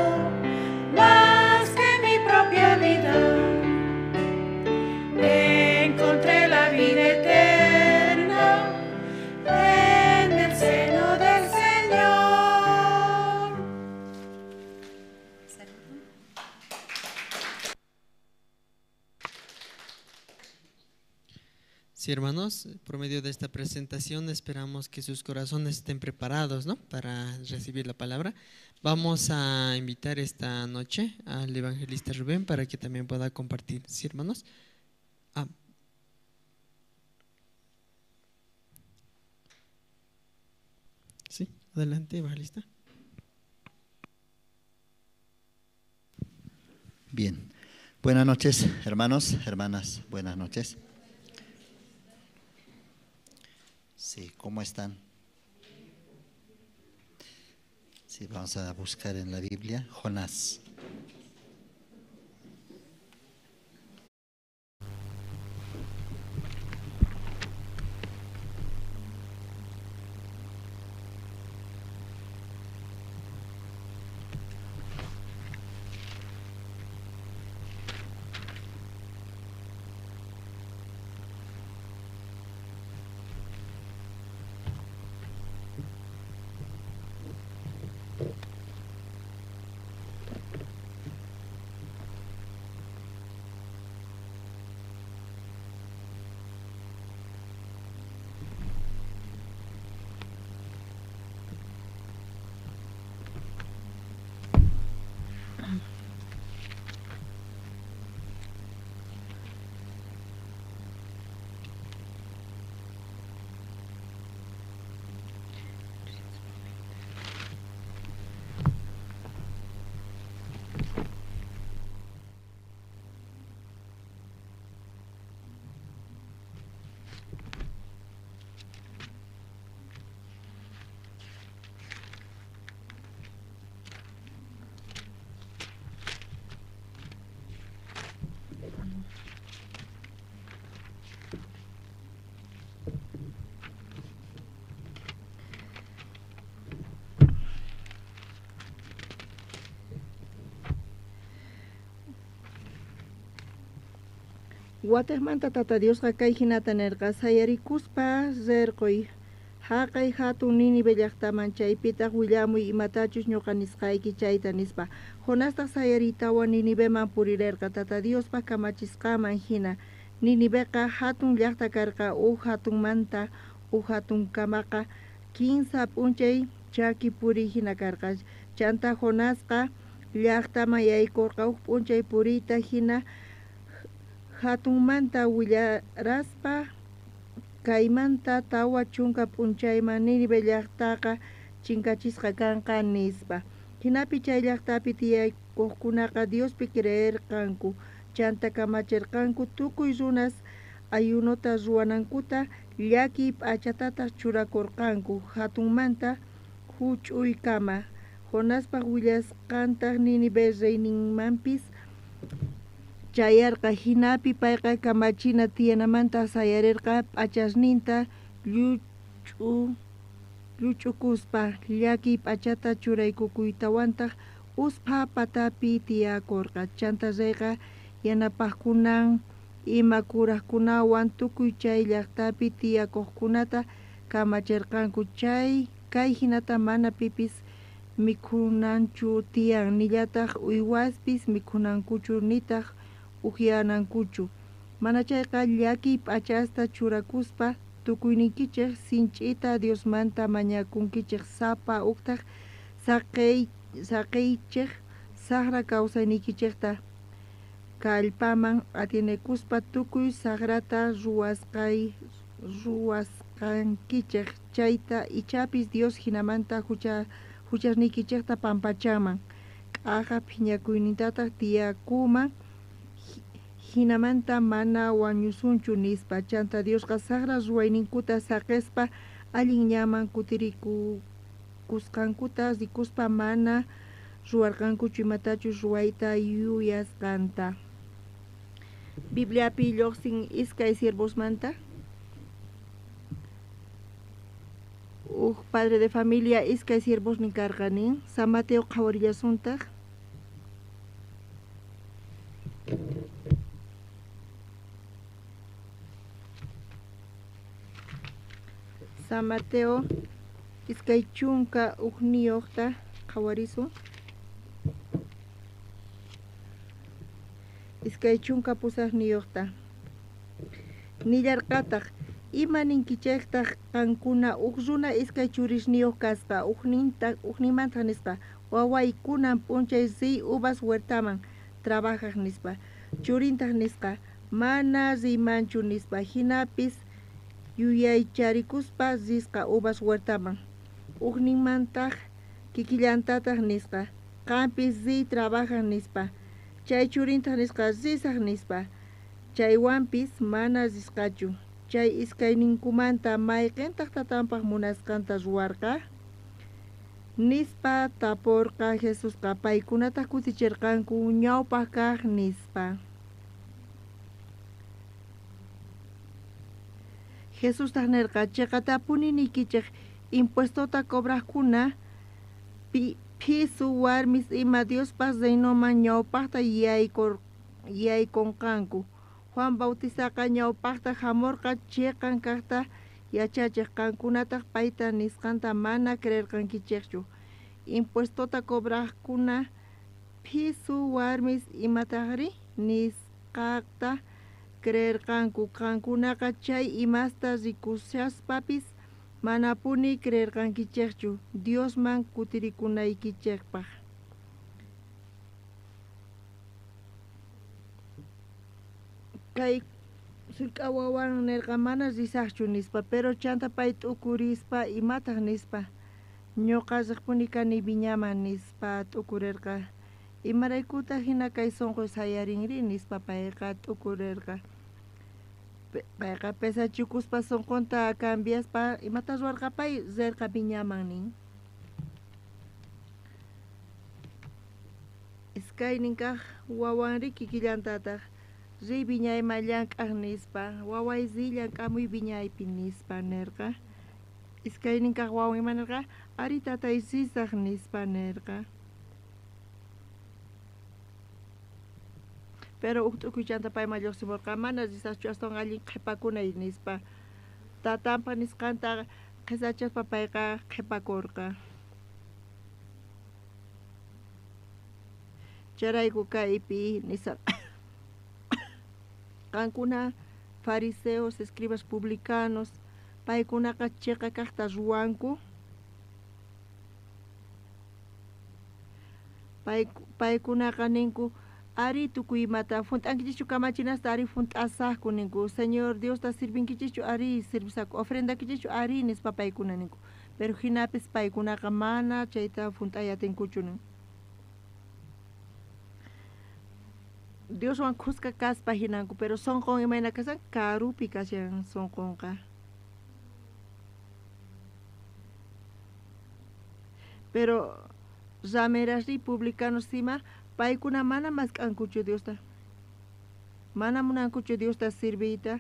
Speaker 4: más que mi propia vida. Encontré la vida eterna en el seno del Señor.
Speaker 1: Sí, hermanos, por medio de esta presentación esperamos que sus corazones estén preparados, ¿no?, para recibir la palabra. Vamos a invitar esta noche al evangelista Rubén para que también pueda compartir. Sí, hermanos. Ah. Sí, adelante, evangelista.
Speaker 5: Bien. Buenas noches, hermanos, hermanas, buenas noches. Sí, ¿cómo están? Sí, vamos a buscar en la Biblia Jonás.
Speaker 6: Watejmanta Tata Diosqa kay hinata nerqa sayarikuspa rirquy haqay hatun Nínive llaqtaman chaypitaq willamuy imatachus ñuqa nisqayki chayta nispa. Jonastaq sayariytawan Níniveman purirerqa Tata Diospa kamachisqanman hina. Níniveqa hatun llaqta karqa uj hatunmanta uj hatunkamaqa 15 p'unchay chaki puriy hina karqa. Chanta Jonasqa llaqtaman yaykurqa uj p'unchay puriyta hina hatunmanta willaraspa kaymanta 40 p'unchayman Nínive llaqtaqa chinkachisqa kanqa nispa. Hinapi chay llaqtapi tiyaykuqkunaqa Diospi creerqanku, chanta kamachirqanku tukuy runas ayunota ruwanankuta llakiy p'achatataq churakurqanku hatunmanta huch'uykama. Jonaspaq willasqantaq Nínive reyninmanpis chayarqa. Hinapi payqa kamachina tiyanamanta sayarirqa p'achasninta lluch'ukuspa llakiy p'achata churaykukuytawantaq uspha patapi tiyakurqa. Chanta reyqa yanapaqkunan ima kuraqkunawan tukuy chay llaqtapi tiyakuqkunata kamachirqanku. Chay kay hinata mana pipis mikhunanchu tiyan, nillataq uywaspis mikhunankuchu nitaq ujyanankuchu. Mana chayqa llakiy p'achasta churakuspa tukuyninkichej sinch'ita Diosmanta mañakunkichej sapa uqtaq saqeychej saqra kawsayninkichejta kallpaman atienekuspa tukuy saqrata ruwasqankichej chayta ichapis Dios hinamanta Juchasniykichejta pampachanman, k'aja phiñakuynintataj tiyakuman, jinamanta mana wañusunchu nispa. Chanta Diosqa sajra ruwayninkuta saqespa allin ñanman kutirikukusqankuta rikuspa mana ruwarqankuchu imatachus ruwayta yuyasqanta. Bibliapi lloqsin iskay siervosmanta. Uj padre de familia iskay siervosnin karqa nin. San Mateo qhawarillasuntaj. San Mateo 21 qhawarisun. 28. Nillarqataj, ima ninkichejtaj qankuna uj runa iskay churisniyoj kasqa, ujninmantaj nisqa, waway kunan p'unchay riy uvas huertaman trabajaj nispa. Churintaj nisqa, mana riymanchu nispa, jinapis yuyaycharikuspa risqa uvas huertaman. Ujninmantaj kikillantataj nisqa, qampis riy trabajaj nispa. Chay churintaj nisqa, risaj nispa. Chaywanpis mana risqachu. Chay iskayninkumanta mayqentaj tatanpaj munasqanta ruwarqa? Nispa taporqa Jesusqa. Paykunataj kuticherqanku ñawpaj kaj nispa. Jesustaj nerqa, cheqatapuni niykichej, impuestota cobrajkuna phisu warmis ima Diospaj reinoman ñawpajta yaykonqanku. Juan Bautizaqa ñawpajta jamorqa cheqan kajta yachachej, qankunataj payta nisqanta mana creerqankichejchu. Impuestota cobrajkuna phisu warmis imatajri nisqata creerqanku. Qankunaqa chay imasta rikushaspapis manapuni creerqankichejchu Diosman kutirikunaykichejpaj. Kay sullk'a wawan nerqa mana risajchu nispa, pero chanta pay t'ukurispa imataj nispa, ñuqa riqpuni kani viñaman nispa t'ukurerqa. Imaraykutaj hina kay sonqo sayarinri nispa payqa t'ukurerqa. Payqa pesachikuspa sonqonta cambiaspa imata ruwarqa pay rerqa viñaman nin. Iskaynin kaj wawanri kikillantataj riy viñayman llank'aj nispa, waway riy llank'amuy viñaypi nispa nerqa. Iskaynin kaj wawan ima nerqa, ari tatay risaj nispa nerqa. Pero uj t'ukuy chanta payman lluqsimurqa, mana risajchu astawan allin qhipakunay nispa. Tatanpa nisqanta qhisachaspa payqa qhipakurqa. Chayrayku kaypi nisa qankuna fariseos, escribas, publicanos, paykunaqa chiqa kaqta ruwanku. Paykunaqa ninku ari tukuy imata junt'ankichischu kamachinasta ari junt'asaqku ninku, Señor Diosta sirvinkichischu ari sirvisaqku, ofrendakichischu ari nispa paykuna ninku. Pero hinapis paykunaqa mana chayta junt'ay atinkuchu nin. Dioswan khuska kaspa hinanku, pero sonqon imayna kashan karupi kashan sonqonqa. Pero ramerasri publicanos ima paykuna mana mask'ankuchu Diosta, mana munankuchu Diosta sirviyta,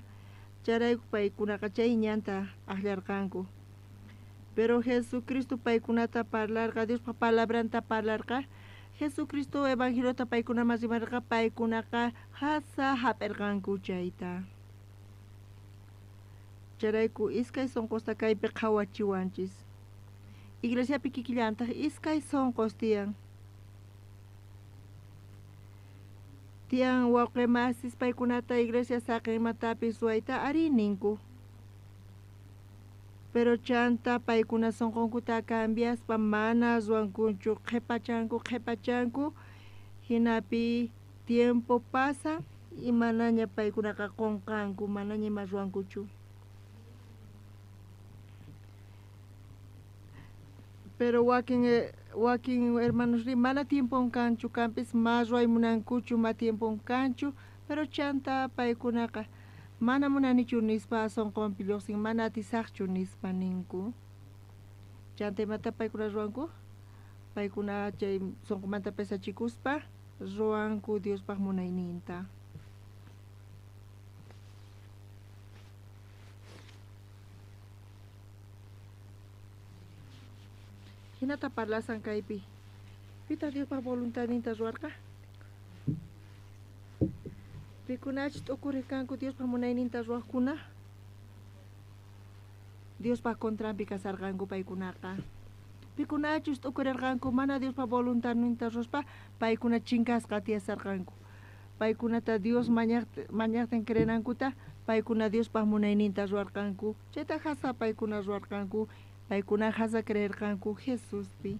Speaker 6: chayrayku paykunaqa chay ñanta akllarqanku. Pero Jesucristo paykunata parlarqa, Diospa palabranta parlarqa. Jesucristo evangeliota paykunaman rimarqa, paykunaqa hasa hap'irqanku chayta. Chayrayku iskay sonqosta kaypi qhawachiwanchis. Iglesiapi kikillantaq iskay sonqos tiyan. Tiyan wawqi masis paykunata iglesia saqen imatapis ruwayta ari ninku. Pero chanta paykuna sonqonkuta cambiaspa mana ruwankunchu, qhipachanku qhipachanku, hinapi tiempo pasa y manaña paykunaqa qunqanku, manaña ima ruwankuchu. Pero wakin hermanos ri mana tiempon kanchu kanpis ma ruway munankuchu ma tiempon kanchu, pero chanta paykunaqa mana munanichu nispa sunqunpi lluqsin mana atisaqchu nispa ninku. Chanta imata paykuna ruwanku? Paykuna chay sunqumanta pesachikuspa ruwanku Diospaq munayninta. Hinata parlasan kaypi. Pitaq Diospaq voluntadninta ruwarqa? Pikunachus t'ukuriq kanku Diospaq munayninta ruwaqkuna? Diospaq contranpi kasarqanku paykunaqa. Pikunachus t'ukurirqanku mana Diospaq voluntadninta ruwaspa paykuna chinkasqa tiyasarqanku. Paykunata Dios mañaqtin creenankuta paykuna Diospaq munayninta ruwarqanku. Chayta hasa paykuna ruwarqanku. Paykuna hasa creerqanku Jesuspi.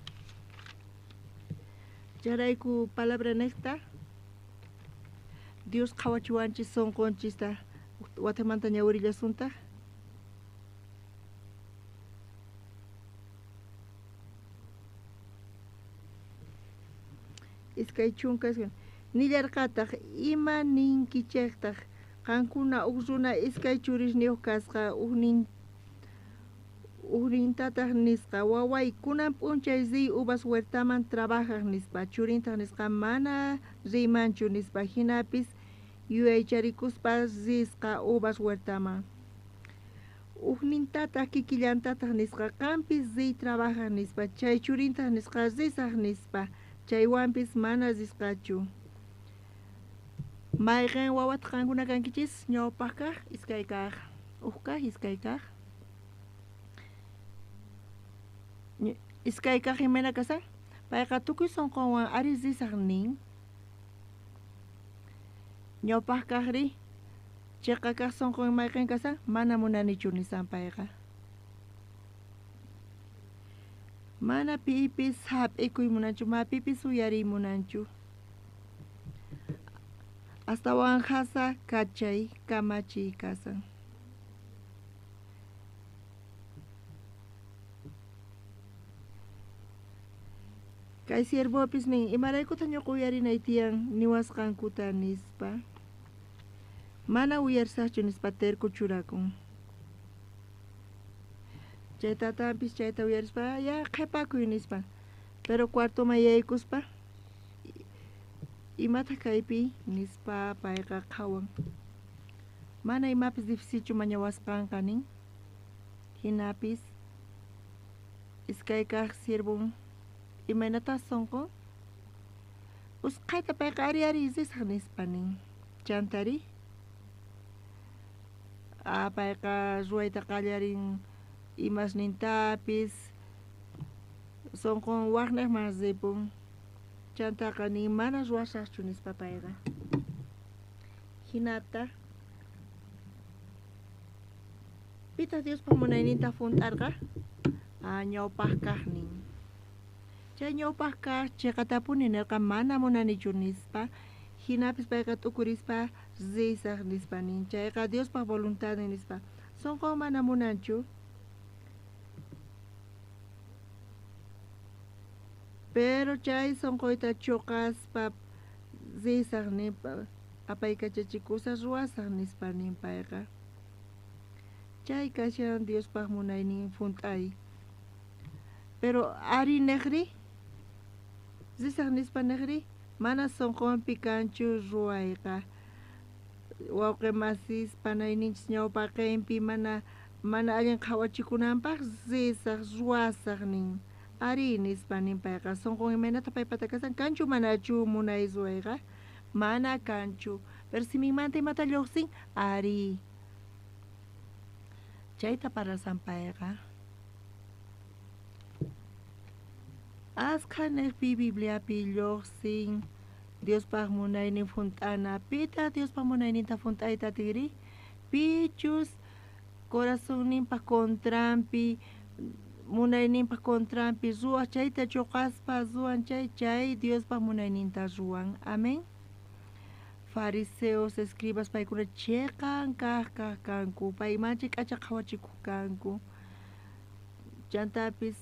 Speaker 6: Chayrayku palabra niqta Dios qhawachiwanchis sunqunchista watamanta ñawirillasuntaq. Iskay chunka nillarqataq ima ninkichejtaq qankuna uj runa iskay churisniyuq kasqa ujnintataq nisqa waway kunan p'unchay riy uvas huertaman trabajaj nispa churintaq nisqa mana riymanchu nispa hinapis yuyaycharikuspa risqa uvas huertaman. Ujnintataq kikillantataq nisqa qampis riy trabajaj nispa chay churintaq nisqa risaq nispa chaywanpis mana risqachu. Mayqin wawataq qankuna kankichis ñawpaq kaq iskay kaq uj kaq iskay kaq. Iskay kaq imayna kasan payqa tukuy sunqunwan ari risaq nin. Ñawpaq kaqri chiqa kaq sunqun mayqin kasan mana munanichu nisan payqa. Mana pipis hap'ikuy munanchu ma pipis uyariy munanchu. Astawan hasa kachay kamachiy kasan. Kay siervopis nin imaraykutaq ñuqa uyarinay tiyan niwasqankuta nispa. Mana uyarisaqchu nispa terco churakun. Chay tatanpis chayta uyarispa ya qhipakuy nispa. Pero cuartoman yaykuspa imataq kaypi nispa payqa qhawan. Mana imapis difícilchu mañawasqanqa nin. Hinapis iskay kaq siervon imaynataq sunqun usqhayta payqa ari ari risaq nispa nin. Chantari payqa ruwayta qallarin imasnintapis sunqun waqniqman ripun. Chantaqa nin mana ruwasaqchu nispa payqa. Hinata pitaq Diospaq munayninta hunt'arqa? Ñawpaq kaq nin. Chay ñawpaq kaq chiqatapuni nirqa mana munanichu nispa. Hinapis payqa t'ukurispa risaq nispa nin. Chayqa Diospaq voluntadnin nispa. Sunqun mana munanchu. Pero chay sunquyta chuqaspa risaq nispa apaykachachikusaq ruwasaq nispa nin payqa. Chay kashan Diospaq munaynin hunt'ay. Pero ari niqri risaq nispa niqri mana sunqunpi kanchu ruwayqa. Wawqi masis panayninchis ñawpaqinpi mana allin qhawachikunanpaq risaq ruwasaq nin. Ari nispa nin payqa sunqun imaynata paypata kasan kanchu manachu munay ruwayqa? Mana kanchu. Pero siminmanta imata lluqsin ari. Chayta parlasan payqa. Askha niqpi Bibliapi lluqsin Diospaq munaynin hunt'ana. Pitaq Diospaq munayninta hunt'ayta atiri? Pichus corazonninpaq contranpi munayninpaq contranpi ruwaq chayta chuqaspa ruwan chay Diospaq munayninta ruwan. Amén. Fariseos, escribas paykuna chiqan kaq kaq kanku paymanchik k'acha qhawachikuq kanku. Chantapis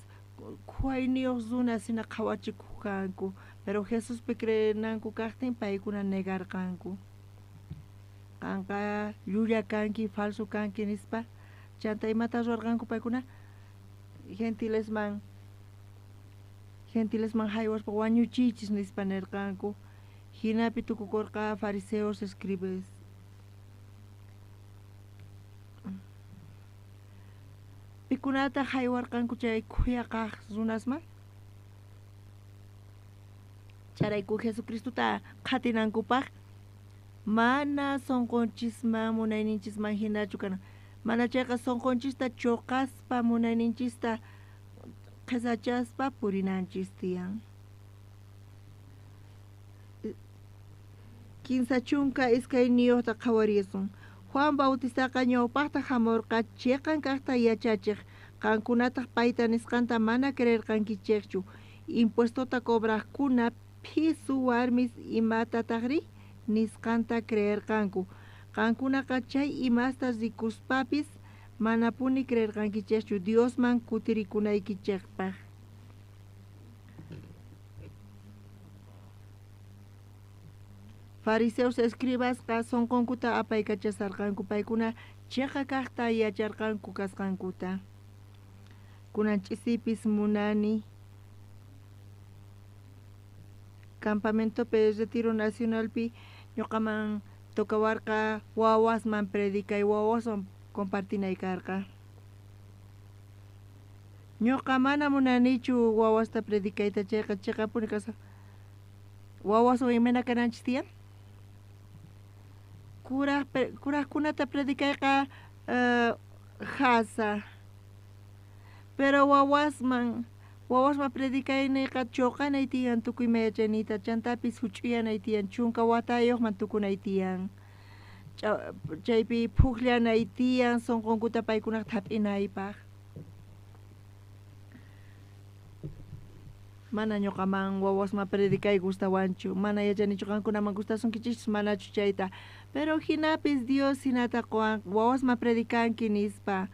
Speaker 6: Khuwayniyoj runas hina qhawachikuq kanku, pero Jesuspi creenanku kajtin paykuna negarqanku. Qanqa llulla kanki, falso kanki nispa. Chanta imata ruwarqanku paykuna? Gentilesman haywaspa wañuchiychis nispa nirqanku. Hinapi tukukurqa fariseos, escribes. Pikunata haywarqanku chay khuyaqaq runasman? Chayrayku Jesucristota qhatinankupaq mana sunqunchisman munayninchisman hinachu kana. Mana chayqa sunqunchista chuqaspa munayninchista qhisachaspa purinanchis tiyan. 32 qhawarisun. Juan Bautistaqa ñawpaqta hamurqa chiqan kaqta yachachiq, qankunataq payta nisqanta mana creerqankichikchu. Impuestota cobraqkuna phisu warmis imatataqri nisqanta creerqanku. Qankunaqa chay imasta rikuspapis manapuni creerqankichikchu Diosman kutirikunaykichikpaq. Fariseos escribasqa sunqunkuta apaykachasarqanku, paykuna chiqa kaqta yacharqanku kasqankuta. Kunan ch'isipis munani campamentopi Retiro Nacionalpi ñuqaman tocawarqa wawasman predicay, wawaswan compartinay karqa. Ñuqa mana munanichu wawasta predicayta, chayqa chiqapuni kasqa. Wawaswan imayna kananchis tiyan? Kuraqkunata predicayqa jasa. Pero wawasman predicayniyqa chuqanay tiyan tukuy ima yachayniyta, chantapis huch'uyanay tiyan, 10 watayuqman tukunay tiyan. Chaypi phuqllanay tiyan sunqunkuta paykunaq thap'inaypaq. Mana ñuqaman wawasman predicay gustawanchu, mana yachanichu qankunaman gustasunkichikchu manachu chayta. Pero hinapis Dios hinata quwan wawasman predicanki nispa.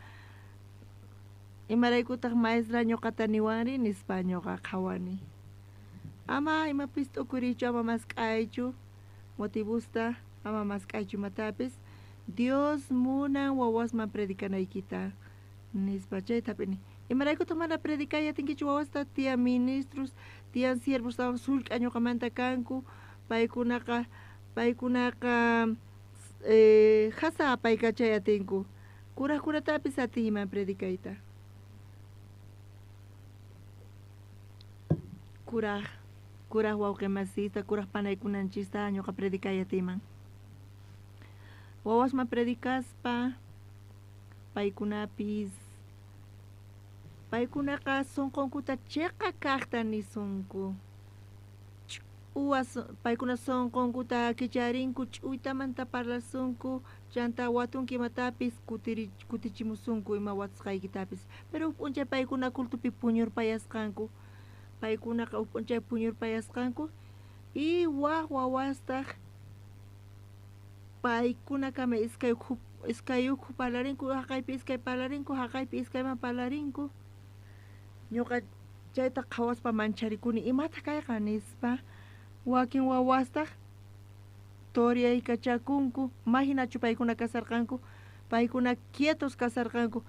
Speaker 6: Imaraykutaq maestra ñuqata niwanri nispa ñuqa qhawani. Ama imapis t'ukurichu, ama mask'aychu motivusta, ama mask'aychu imatapis. Dios munan wawasman predicanaykita nispa chayta hap'ini. Imaraykutaq mana predicay atinkichu wawasta? Tiyan ministros, tiyan siervos sullk'a ñuqamanta kanku, paykunaqa jasa apaykachay atinku. Kuraqkunatapis atiyman predicayta. Kuraq wawqimasista, kuraq panaykunanchista ñuqa predicay atiyman. Wawasman predicaspa paykunaqa sunqunkuta chiqa kaqta nisunku. Paykuna sunqunkuta kicharinku, ch'uytamanta parlasunku, chanta watunki imatapis kutichimusunku ima watasqaykitapis. Pero huk p'unchay paykuna cultupi puñurpayasqanku. Paykunaqa huk p'unchay puñurpayasqanku y waq wawastaq paykunakama iskay ukhu parlarinku, haqaypi iskay parlarinku, haqaypi iskayman parlarinku. Ñuqa chayta qhawaspa mancharikuni, imataq kayqa nispa. Wakin wawastaq toriyaykachakunku, mahinachu paykuna kasarqanku, paykuna quietos kasarqanku,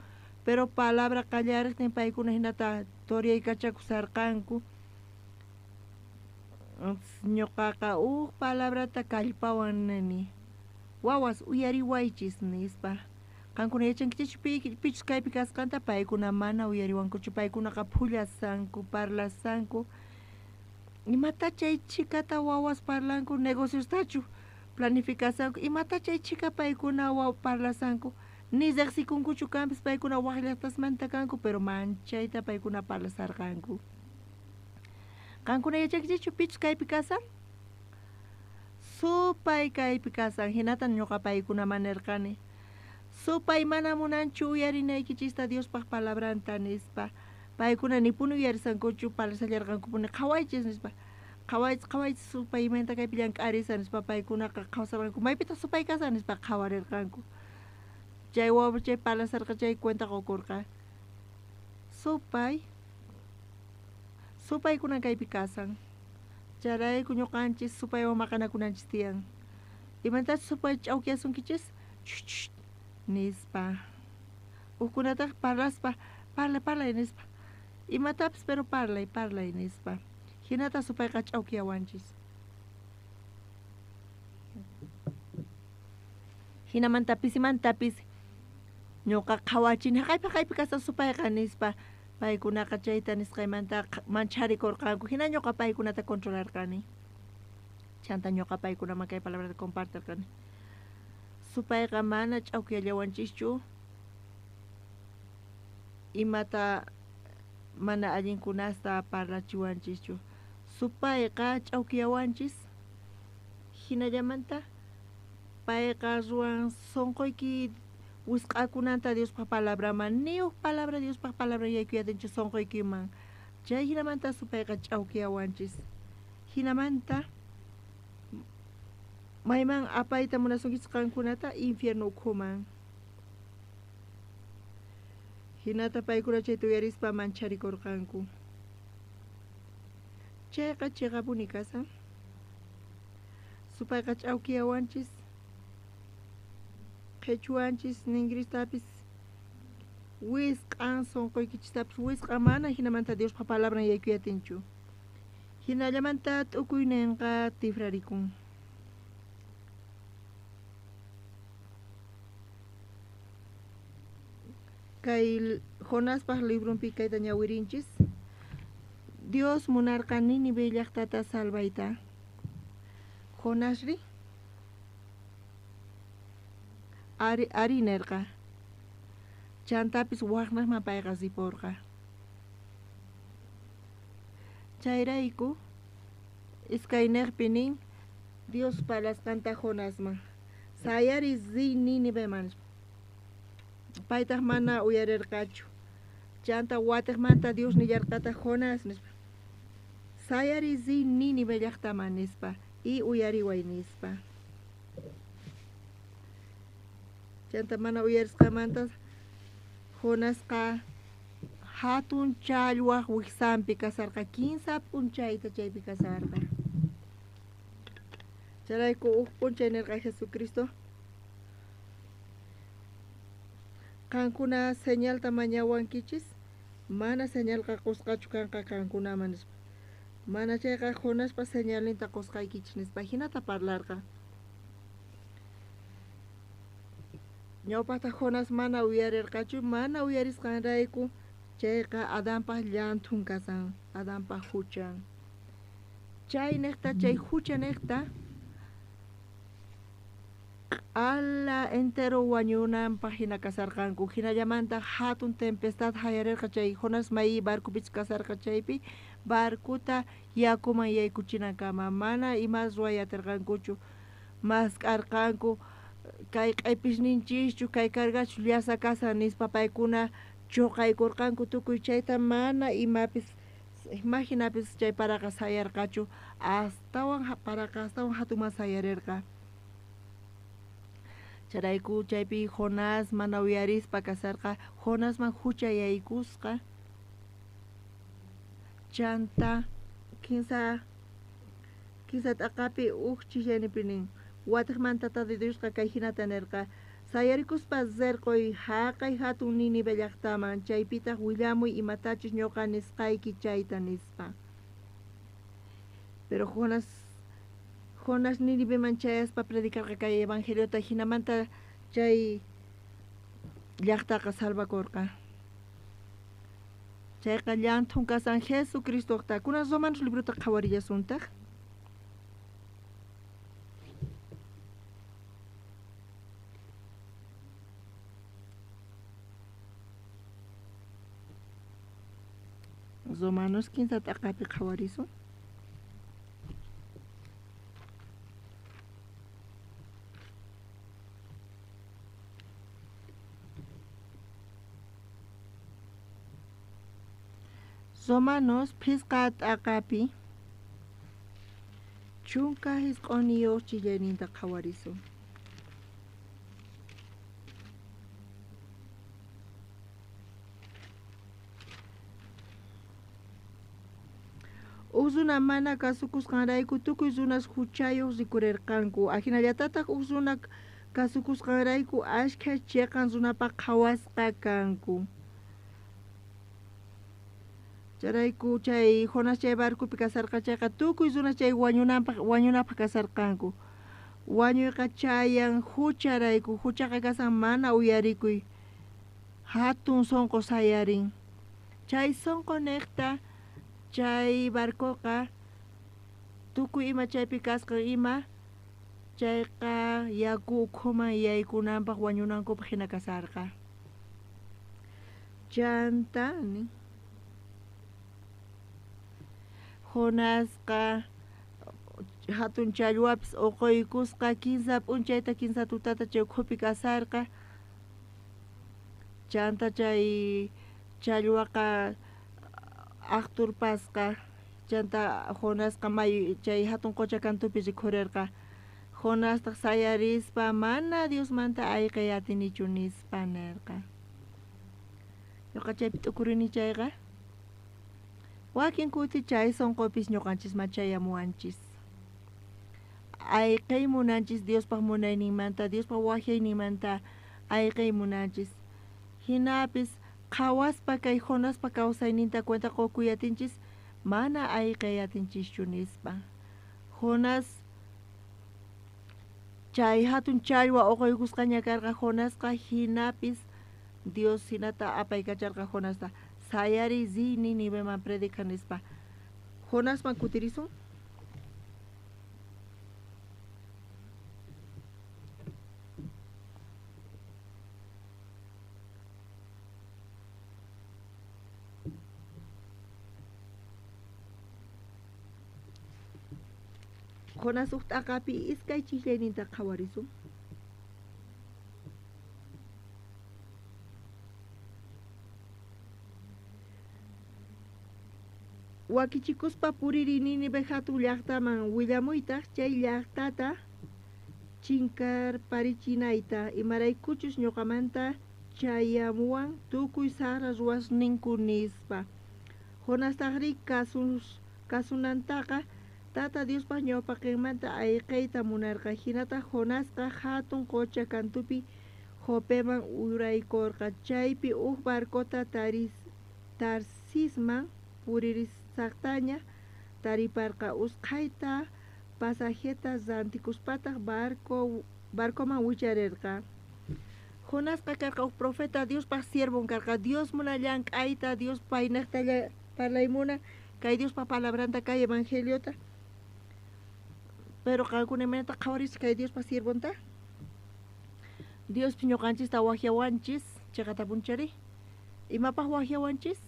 Speaker 6: pero palabra qallariqtin paykuna hinata toriyaykachakusarqanku. Ñuqaqa huk palabrata kallpawan nini, wawas uyariwaychis nispa. Qankuna yachankichikchu pichus kaypi kasqanta? Paykuna mana uyariwankuchu, paykunaqa phullasanku, parlasanku. Imata chay chhikata wawas parlanku, negociostachu planificasanku, imata chay chhika paykuna parlasanku, ni riqsikunkuchu kanpis, paykuna waq llaqtasmanta kanku, pero manchayta paykuna parlasarqanku. Qankuna yachankichikchu pichus kaypi kasan? Supay kaypi kasan, hinatan ñuqa paykunaman nirqani. Supay mana munanchu uyarinaykichista Diospaq palabranta nispa. Paykuna nipuni uyarisankuchu, parlasallarqankupuni qhawaychis nispa. Qhawaychis, qhawaychis supaymanta kaypi llank'arisa nispa paykunaqa qhawasarqanku. Maypitaq supay kasan nispa qhawarirqanku. Chay wawa chay parlasarqa chay cuenta qukurqa. Supay Supaykuna kaypi kasan. Chayrayku ñuqanchis supaywan maqanakunanchis tiyan. Imatachus supay ch'awkiyasunkichis nispa. Hukkunataq parlaspa parlay parlay nispa. Imatapis pero parlay parlay nispa. Hinata supayqa ch'awkiyawanchis. Hinamanta pisimantapis ñuqa qhawachini haqaypi haqaypi kashan supayqa nispa. Paykunaqa chayta nisqaymanta mancharikurqanku. Hina ñuqa paykunata controlarqani. Chanta ñuqa paykunaman kay palabrata compartirqani. Supayqa mana ch'awkiyallawanchischu imata mana allinkunasta parlachiwanchischu. Supayqa ch'awkiyawanchis hinallamanta payqa ruwan sunquyki wisq'akunanta Diospaq palabraman, ni huk palabra Diospaq palabra yaykuyatinchu sunquykiman. Chay hinamanta supayqa ch'awkiyawanchis. Hinamanta mayman apayta munasunkichis qankunata infierno ukhuman. Hinata paykuna chayta uyarispa mancharikurqanku. Chayqa chiqapuni kasan. Supayqa ch'awkiyawanchis, qhichwanchis ningristapis wisq'an sunquykichistapis wisq'an mana hinamanta Diospaq palabran yaykuyatinchu. Hinallamanta t'ukuyninqa tifrarikun. Kay Jonaspaq librunpi kayta ñawirinchis. Dios munarqa Nínive llaqtata salvayta. Jonasri ari ari nirqa. Chantapis waqnaqman payqa ripurqa. Chayrayku iskayniqpi nin Dios parlasqanta Jonasman. Sayari riy Níniveman. Paytaq mana uyarirqachu. Chanta watiqmanta Dios nillarqataq Jonás nispa. Sayari riy Nínive llaqtaman nispa y uyariway nispa. Chanta mana uyarisqamanta Jonasqa hatun challwaq wiksanpi kasarqa 15 p'unchayta chaypi kasarqa. Chayrayku huk p'unchay nirqa Jesucristo qankuna señalta mañawankichis mana señalqa qusqachu kanqa qankunaman nispa. Mana chayqa Jonaspa señalninta qusqaykichis nispa hinata parlarqa. Ñawpaqta Jonás mana uyarirqachu, mana uyarisqanrayku chayqa Adanpaq llanthun kasan, Adanpaq huchan. Chay niqta, chay hucha niqta q'ala entero wañunanpaq hina kasarqanku. Hinallamanta hatun tempestad hayarirqa chay Jonás may barcopich kasarqa chaypi barcuta yakuman yaykuchinankama mana ima ruway atirqankuchu. Mask'arqanku kay q'ipisninchischu kay cargachu llasa kasan nispa paykuna chuqaykurqanku tukuy chayta mana imapis imaginapis chay paraqa sayarqachu astawan paraqa astawan hatunman sayarirqa. Chayrayku chaypi Jonás mana uyarispa kasarqa Jonasman hucha yaykusqa. Chanta kinsa t'aqapi huk chishaynipi nin watiqmanta Tata Diosqa kay hinata nirqa sayarikuspa rirquy haqay hatun Nínive llaqtaman chaypitaq willamuy imatachus ñuqa nisqayki chayta nispa. Pero Jonás Níniveman chayaspa predicarqa kay evangeliota hinamanta chay llaqtaqa salvakurqa. Chayqa llanthun kasan Jesucristoqta. Kunan Romanos librota qhawarillasuntaq. Romanos 15 t'aqapi qhawarisun. Romanos phisqa t'aqapi 19 chillayninta qhawarisun. Uj runa mana kasukusqanrayku tukuy runas huchayuq rikurerqanku. Ajinallatataq uj runa kasukusqanrayku ashkha chiqan runapaq qhawasqa kanku. Chayrayku chay Jonás chay barcopi kasarqa chayqa tukuy runas chay wañunapaq kasarqanku. Wañuyqa chayan hucharayku, huchaqa kasan mana uyarikuy, hatun sunqu sayarin. Chay sunqu niqta chay barcoqa tukuy ima chaypi kasqan ima chayqa yaku ukhuman yaykunanpaq wañunankupaq hina kasarqa. Chanta Jonasqa hatun challwapis uquykusqa 15 p'unchayta 15 tutata chay ukhupi kasarqa. Chanta chay challwaqa aqturpasqa. Chanta Jonasqa mayu chay hatun qocha kantupi rikhurirqa. Jonastaq sayarispa mana Diosmanta ayqay atinichu nispa nirqa. Ñuqa chaypi t'ukurini chayqa wakin kuti chay sunqupis ñuqanchisman chayamuwanchis. Ayqay munanchis Diospaq munayninmanta, Diospaq wajayninmanta ayqay munanchis. Hinapis qhawaspa kay Jonaspa kawsayninta cuenta qukuyatinchis mana ayqay atinchischu nispa. Jonás chay hatun challwa uquykusqaña karqa Jonasqa hinapis Dios hinata apaykacharqa Jonasta. Sayari riy Niniveman predica nispa. Jonasman kutirisun. Jonás uj t'aqapi iskay chijllayninta qhawarisun. Wakichikuspa puriri Nínive hatun llaqtaman willamuytaq chay llaqtata chinkarparichinayta imaraykuchus ñuqamanta chayamuwan tukuy saqra ruwasninku nispa. Jonastaqri kasunantaqa Tata Diospaq ñawpaqinmanta ayqiyta munarqa. Hinataq Jonasqa hatun qocha kantupi Jopeman uraykurqa. Chaypi uj barcota Tarsisman puririsaqtaña tariparqa. Usqhayta pasajeta rantikuspataq barcoman wicharirqa. Jonasqa karqa uj profeta Diospaq siervon karqa. Dios munan llank'ayta, Dios paynaqta parlaymuna, kay Diospaq palabranta kay evangeliota. Pero qankuna imaynataq qhawarisqa kay Diospaq siervonta? Diospi ñuqanchista wajyawanchis, chiqatapunchari. Imapaq wajyawanchis?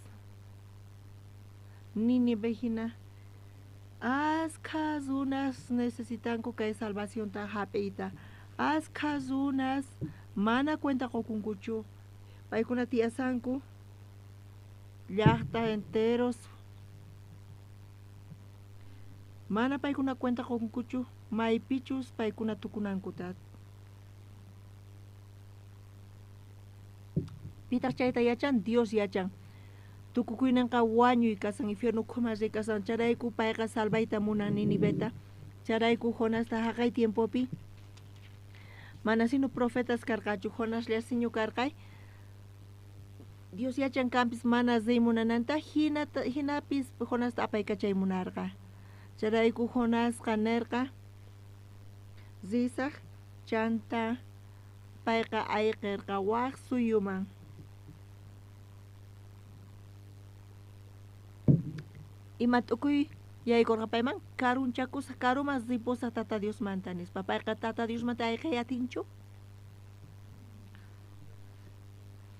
Speaker 6: Nínive hina askha runas necesitanku kay salvacionta hap'iyta. Askha runas mana cuenta qukunkuchu. Paykuna tiyasanku llaqta enteros. Mana paykuna cuenta qukunkuchu maypichus paykuna tukunankuta. Pitaq chayta yachan? Dios yachan. Tukukuyninqa wañuy kasan, infierno ukhuman riy kasan. Chayrayku payqa salvayta munan Niniveta. Chayrayku Jonasta haqay tiempopi mana sino profetas karqachu, Jonaslla siñu karqay. Dios yachan kanpis mana riy munananta, hinapis Jonasta apaykachay munarqa. Chayrayku Jonasqa nirqa risaq, chanta payqa ayqirqa waq suyuman. Ima t'ukuy yaykurqa payman karunchakusaq, karuman ripusaq Tata Diosmanta nispa. Payqa Tata Diosmanta ayqay atinchu?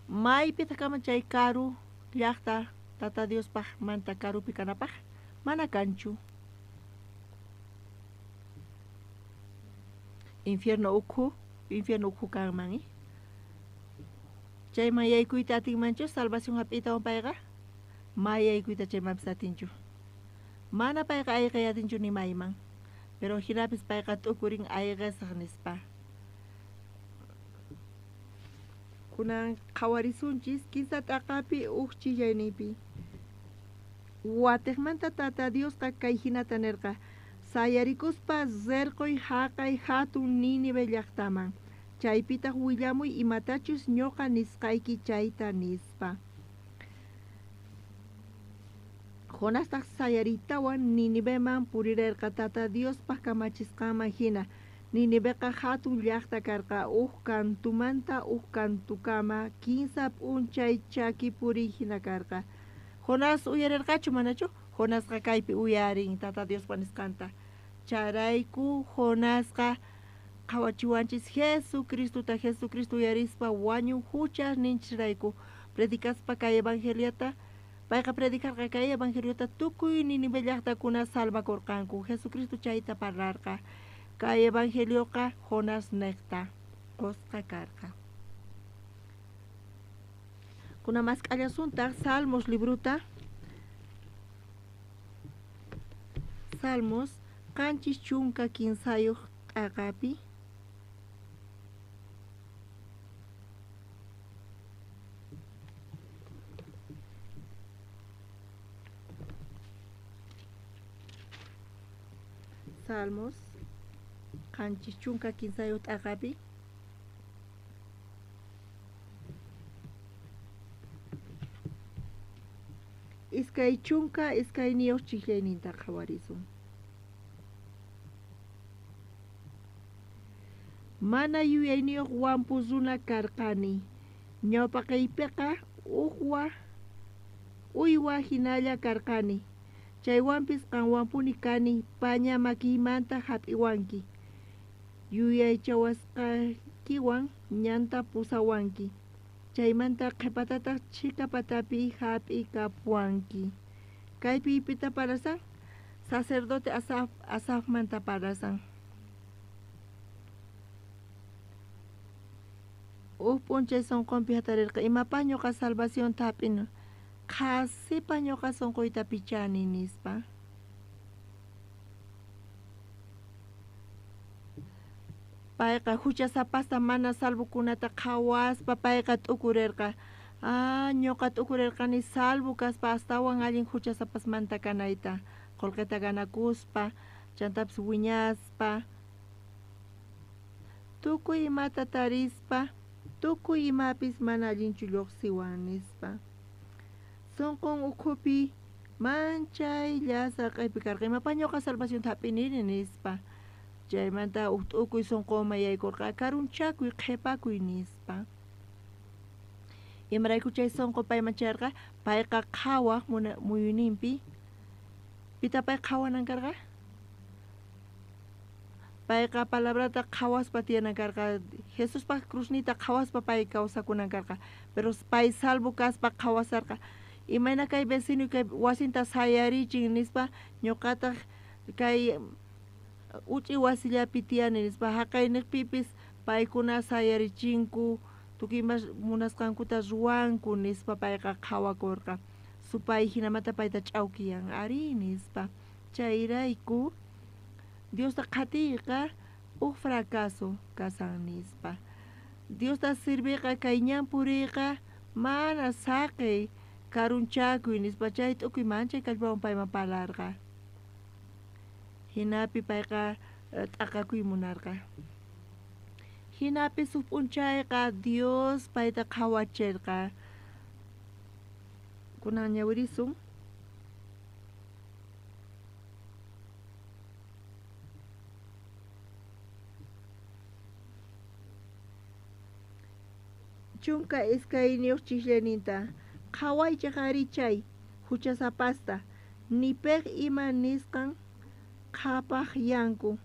Speaker 6: Maypitaq kaman chay karu llaqta Tata Diospaq manta karupi kanapaq? Mana kanchu. Infierno ukhu kanman. Chayman yaykuyta atinmanchu salvación hap'iytawan payqa? Ma yaykuyta chaymanpis atinchu. Mana payqa ayqay atinchu ni mayman. Pero hinapis payqa t'ukurin ayqisaq nispa. Kunan qhawarisunchis 15 t'aqapi uj chillayninpi. Watiqmanta Tata Diosqa kay hinata nirqa: Sayarikuspa rirquy haqay hatun Nínive llaqtaman, chaypitaq willamuy imatachus ñuqa nisqayki chayta, nispa. Jonastaq sayariytawan Niniveman purirerqa Tata Diospaj kamachisqanman hina. Niniveqa hatun llaqta karqa, uj kantumanta uj kantukama 15 p'unchay chaki puriy hina karqa. Jonás uyarerqachu manachu? Jonasqa kaypi uyarin Tata Diospa nisqanta. Chayrayku Jonasqa qhawachiwanchis Jesucristota, Jesucristo uyarispa wañun huchasninchisrayku predicaspa kay evangeliota. Payqa predicarqa kay evangeliota tukuy Nínive llaqtakuna salvakurqanku. Jesucristo chayta parlarqa. Kay evangelioqa Jonás niqta qusqa karqa. Kuna mask'allasuntaq Salmos libruta. Salmos 73 t'aqapi. Salmos 73 t'aqapi. 22 chijllayninta qhawarisun. Mana yuyayniyuq wampu runa karqani, ñawpaqaypiqa uywa hinalla karqani, chaywanpis qanwanpuni kani, paña makiymanta hap'iwanki, yuyaychawasqaykiwan ñanta pusawanki, chaymanta qhipatataq chhika patapi hap'ikapuwanki. Kaypi pita parasan? Sacerdote Asafmanta parasan. Uj p'unchay sunqunpi hatarirqa, imapaq ñuqa salvacionta hap'ini, qhasipaq ñuqa sunquyta pichani, nispa. Payqa huchasapasta mana salvokunata qhawaspa payqa t'ukurirqa. Ñuqa t'ukurirqani salvo kaspa astawan allin huchasapasmanta kanayta, qullqita ganakuspa, chantapis wiñaspa, tukuy imata tarispa, tukuy imapis mana allinchu lluqsiwan, nispa. Sunqun ukhupi manchay llasa q'ipi karqa, imapaq ñuqa salvacionta hap'iniri, nispa. Chaymanta uj t'ukuy sunqunman yaykurqa, karunchakuy qhipakuy, nispa. Imarayku chay sunqu payman chayarqa? Payqa qhawaq muyuyninpi. Pita pay qhawanan karqa? Payqa palabrata qhawaspa tiyanan karqa, Jesuspaq cruznita qhawaspa pay kawsakunan karqa, pero pay salvo kaspa qhawasarqa. Imayna kay vecino kay wasinta sayarichin, nispa, ñuqataq kay uch'i wasillapi tiyani, nispa. Haqayniqpipis paykuna sayarichinku, tukuy ima munasqankuta ruwanku, nispa payqa qhawakurqa. Supay hinamanta payta ch'awkiyan ari, nispa. Chayrayku Diosta qhatiyqa uj fracaso kasan, nispa. Diosta sirviqa kay ñan puriyqa mana saqiy, karunchakuy, nispa. Chay t'ukuy manchay kallpawan payman parlarqa. Hinapi payqa t'aqakuy munarqa. Hinapi huk p'unchayqa Dios payta qhawachirqa. Kunan ñawirisun. 12 chijllayninta. Qhawaychej ari chay huchasapasta, ni pej ima nisqan qhapaqyanku.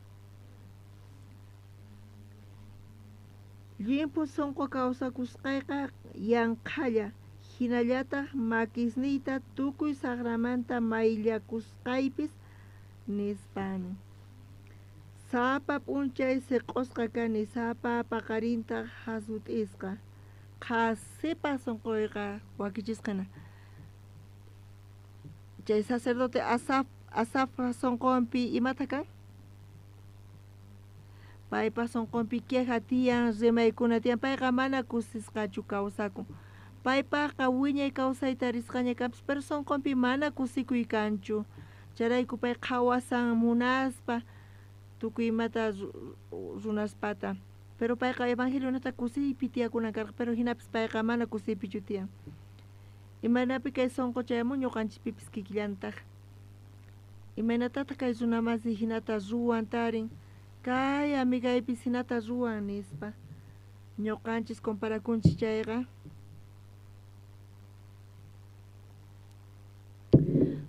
Speaker 6: Llimphu sunqu kawsakusqayqa yanqhalla, hinallataq makisniyta tukuy saqramanta mayllakusqaypis, nispani. Sapa p'unchay siq'usqa kani, sapa paqarintaq hasut'isqa. Qhasipa sunquyqa wakichisqana. Chay sacerdote Asafpa sunqunpi imata kan? Paypa sunqunpi queja tiyan, rimaykuna tiyan, payqa mana kusisqachu kawsakun. Paypajqa wiñay kawsayta risqaña kanpis, pero sunqunpi mana kusikuy kanchu. Chayrayku pay qhawasan munaspa tukuy imata runaspata. Pero payqa evangelionata kusiypi tiyakunan karqa, pero hinapis payqa mana kusiypichu tiyan. Imaynapi kay sunqu chayamun ñuqanchispipis kikillantaj. Imaynatataq kay runamasi hinata ruwan tarin, kay amigaypis hinata ruwan nispa. Ñuqanchis comparakunchis chayqa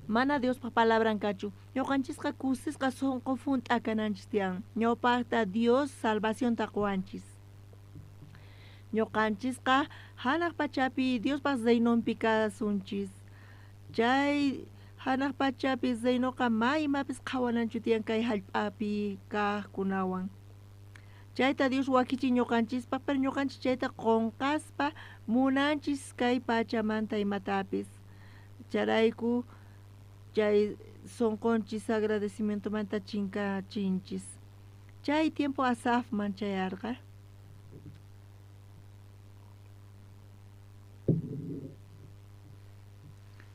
Speaker 6: mana Diospaj palabran kachu. Ñuqanchisqa kusisqa sunqu junt'a kananchis tiyan. Ñawpaqta Dios salvacionta quwanchis. Ñuqanchisqa hanaq pachapi Diospaj reinonpi kasunchis. Chay hanaq pachapi reinoqa ma imapis qhawananchu tiyan kay hallp'api kaqkunawan. Chayta Dios wakichin ñuqanchispaq, pero ñuqanchis chayta qunqaspa munanchis kay pachamanta imatapis. Chayrayku chay sunqunchis agradecimientomanta chinkachinchis. Chay tiempo Asafman chayarqa.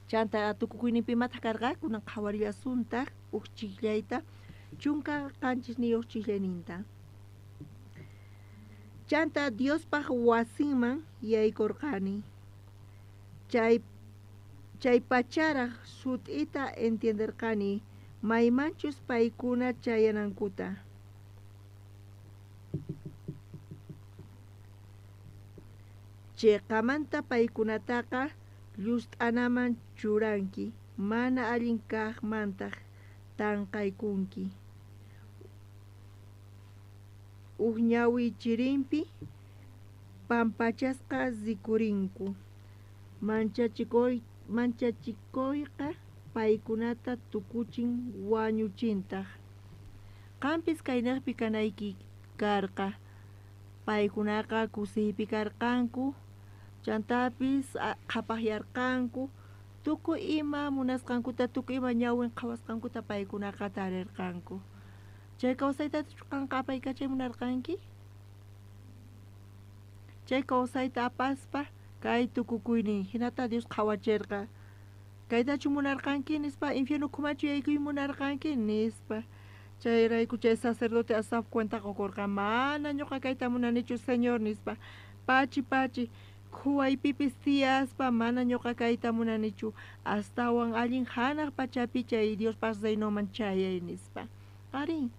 Speaker 6: Chanta tukukuyninpi imataq karqa, kunan qhawarillasuntaq uj chiqllayta 17 chiqllayninta. Chanta Diospaj wasinman yaykurqani. Chay pacharaj sut'ita entienderqani maymanchus paykuna chayanankuta. Chiqamanta paykunataqa llust'anaman churanki, mana allin kaqmantaq tanqaykunki. Uj ñawi chirinpi pampachasqa rikurinku. Manchachikuyqa paykunata tukuchin wañuchintaq. Qampis kaynaqpi kanayki karqa. Paykunaqa kusiypi karqanku, chantapis qhapaqyarqanku, tukuy ima munasqankuta, tukuy ima ñawin qhawasqankuta paykunaqa tarirqanku. Chay kawsaytachu qanqa apaykachay munarqanki? Chay kawsayta apaspa kay tukukuynin hinata Dios qhawachirqa. Kaytachu munarqanki nispa, infierno ukhumanchu yaykuy munarqanki nispa. Chayrayku chay sacerdote Asaf cuenta qukurqa, mana ñuqa kayta munanichu Señor nispa. Pachi pachi khuwaypipis tiyaspa mana ñuqa kayta munanichu, astawan allin hanaq pachapi chay Diospaj reinoman chayay nispa. Arí.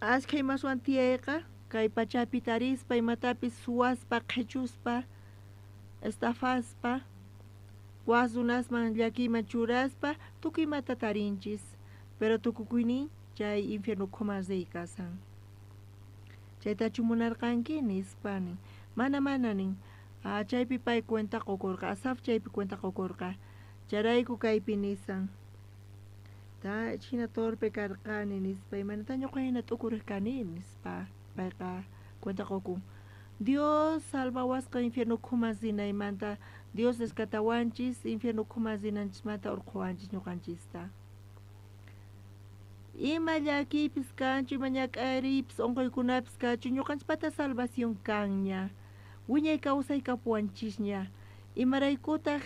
Speaker 6: Ashkha imaswan tiyayqa kay pachapi tarispa imatapis suwaspa qhichuspa estafaspa waj runasman llakiyman churaspa tukuy imata tarinchis, pero tukukuynin chay infierno ukhuman riy kasan. Chaytachu munarqanki nispa nin. Mana mana nin. Chaypi pay cuenta qukurqa, Asaf chaypi cuenta qukurqa. Chayrayku kaypi nisan. Ta hina torpe karqani nispa, imanata ñuqa hina t'ukuriq kani nispa payqa cuenta qukun. Dios salvawasqa infierno ukhuman rinaymanta, Dios rescatawanchis infierno ukhuman rinanchismanta urqhuwanchis ñuqanchista. Ima llakiypis kanchu, ima ñak'ariypis unquykunapis kachu, ñuqanchispata salvación kanña. Wiñay kawsay kapuwanchisña. Imaraykutaq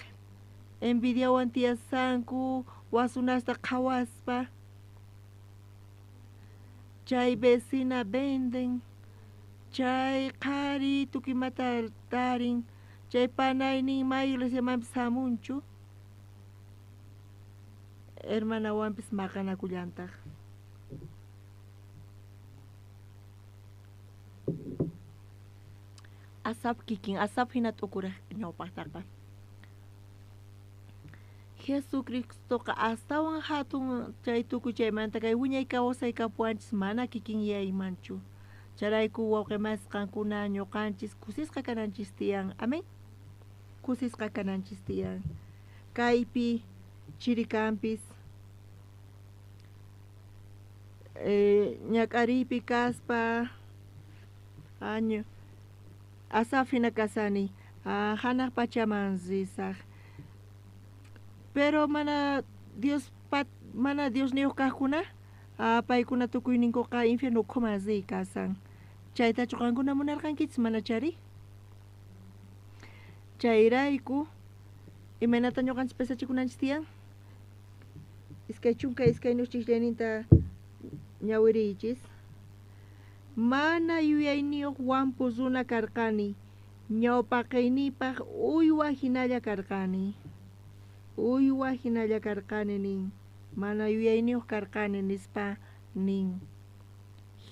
Speaker 6: envidiawan tiyasanku, wasunasta qhawaspa. Chay vecina venden, chay qhari tukuy imata tarin, chay panaynin may iglesiamanpis hamunchu, hermanawanpis maqanakullantaq. Asaf kikin, Asaf hina t'ukuraq ñawpaqtaqa. Jesucristoqa astawan hatun chay tukuy chaymanta kay wiñay kawsay kapuwanchis mana kikin yaymanchu. Chayrayku wawqimasis qankuna ñuqanchis kusisqa kananchis tiyan. Amén. Kusisqa kananchis tiyan. Kaypi chirikanpis ñak'ariypi kaspa año Asaf hina kasani, hanaq pachaman risaq. Pero mana Dios mana Diosniyuq kaqkuna, paykuna tukuyninkuqa infierno ukhuman riy kasan. Chaytachu qankuna munarqankichis manachari? Chayrayku imaynata ñuqanchis pesachikunanchis tiyan? 22 chiqllayninta ñawiriychis. Mana yuyayniyuq wampu runa karqani, ñawpaqaynipaq uywa hinalla karqani. Uywa hinalla karqani nin, mana yuyayniyuq karqani nispa nin.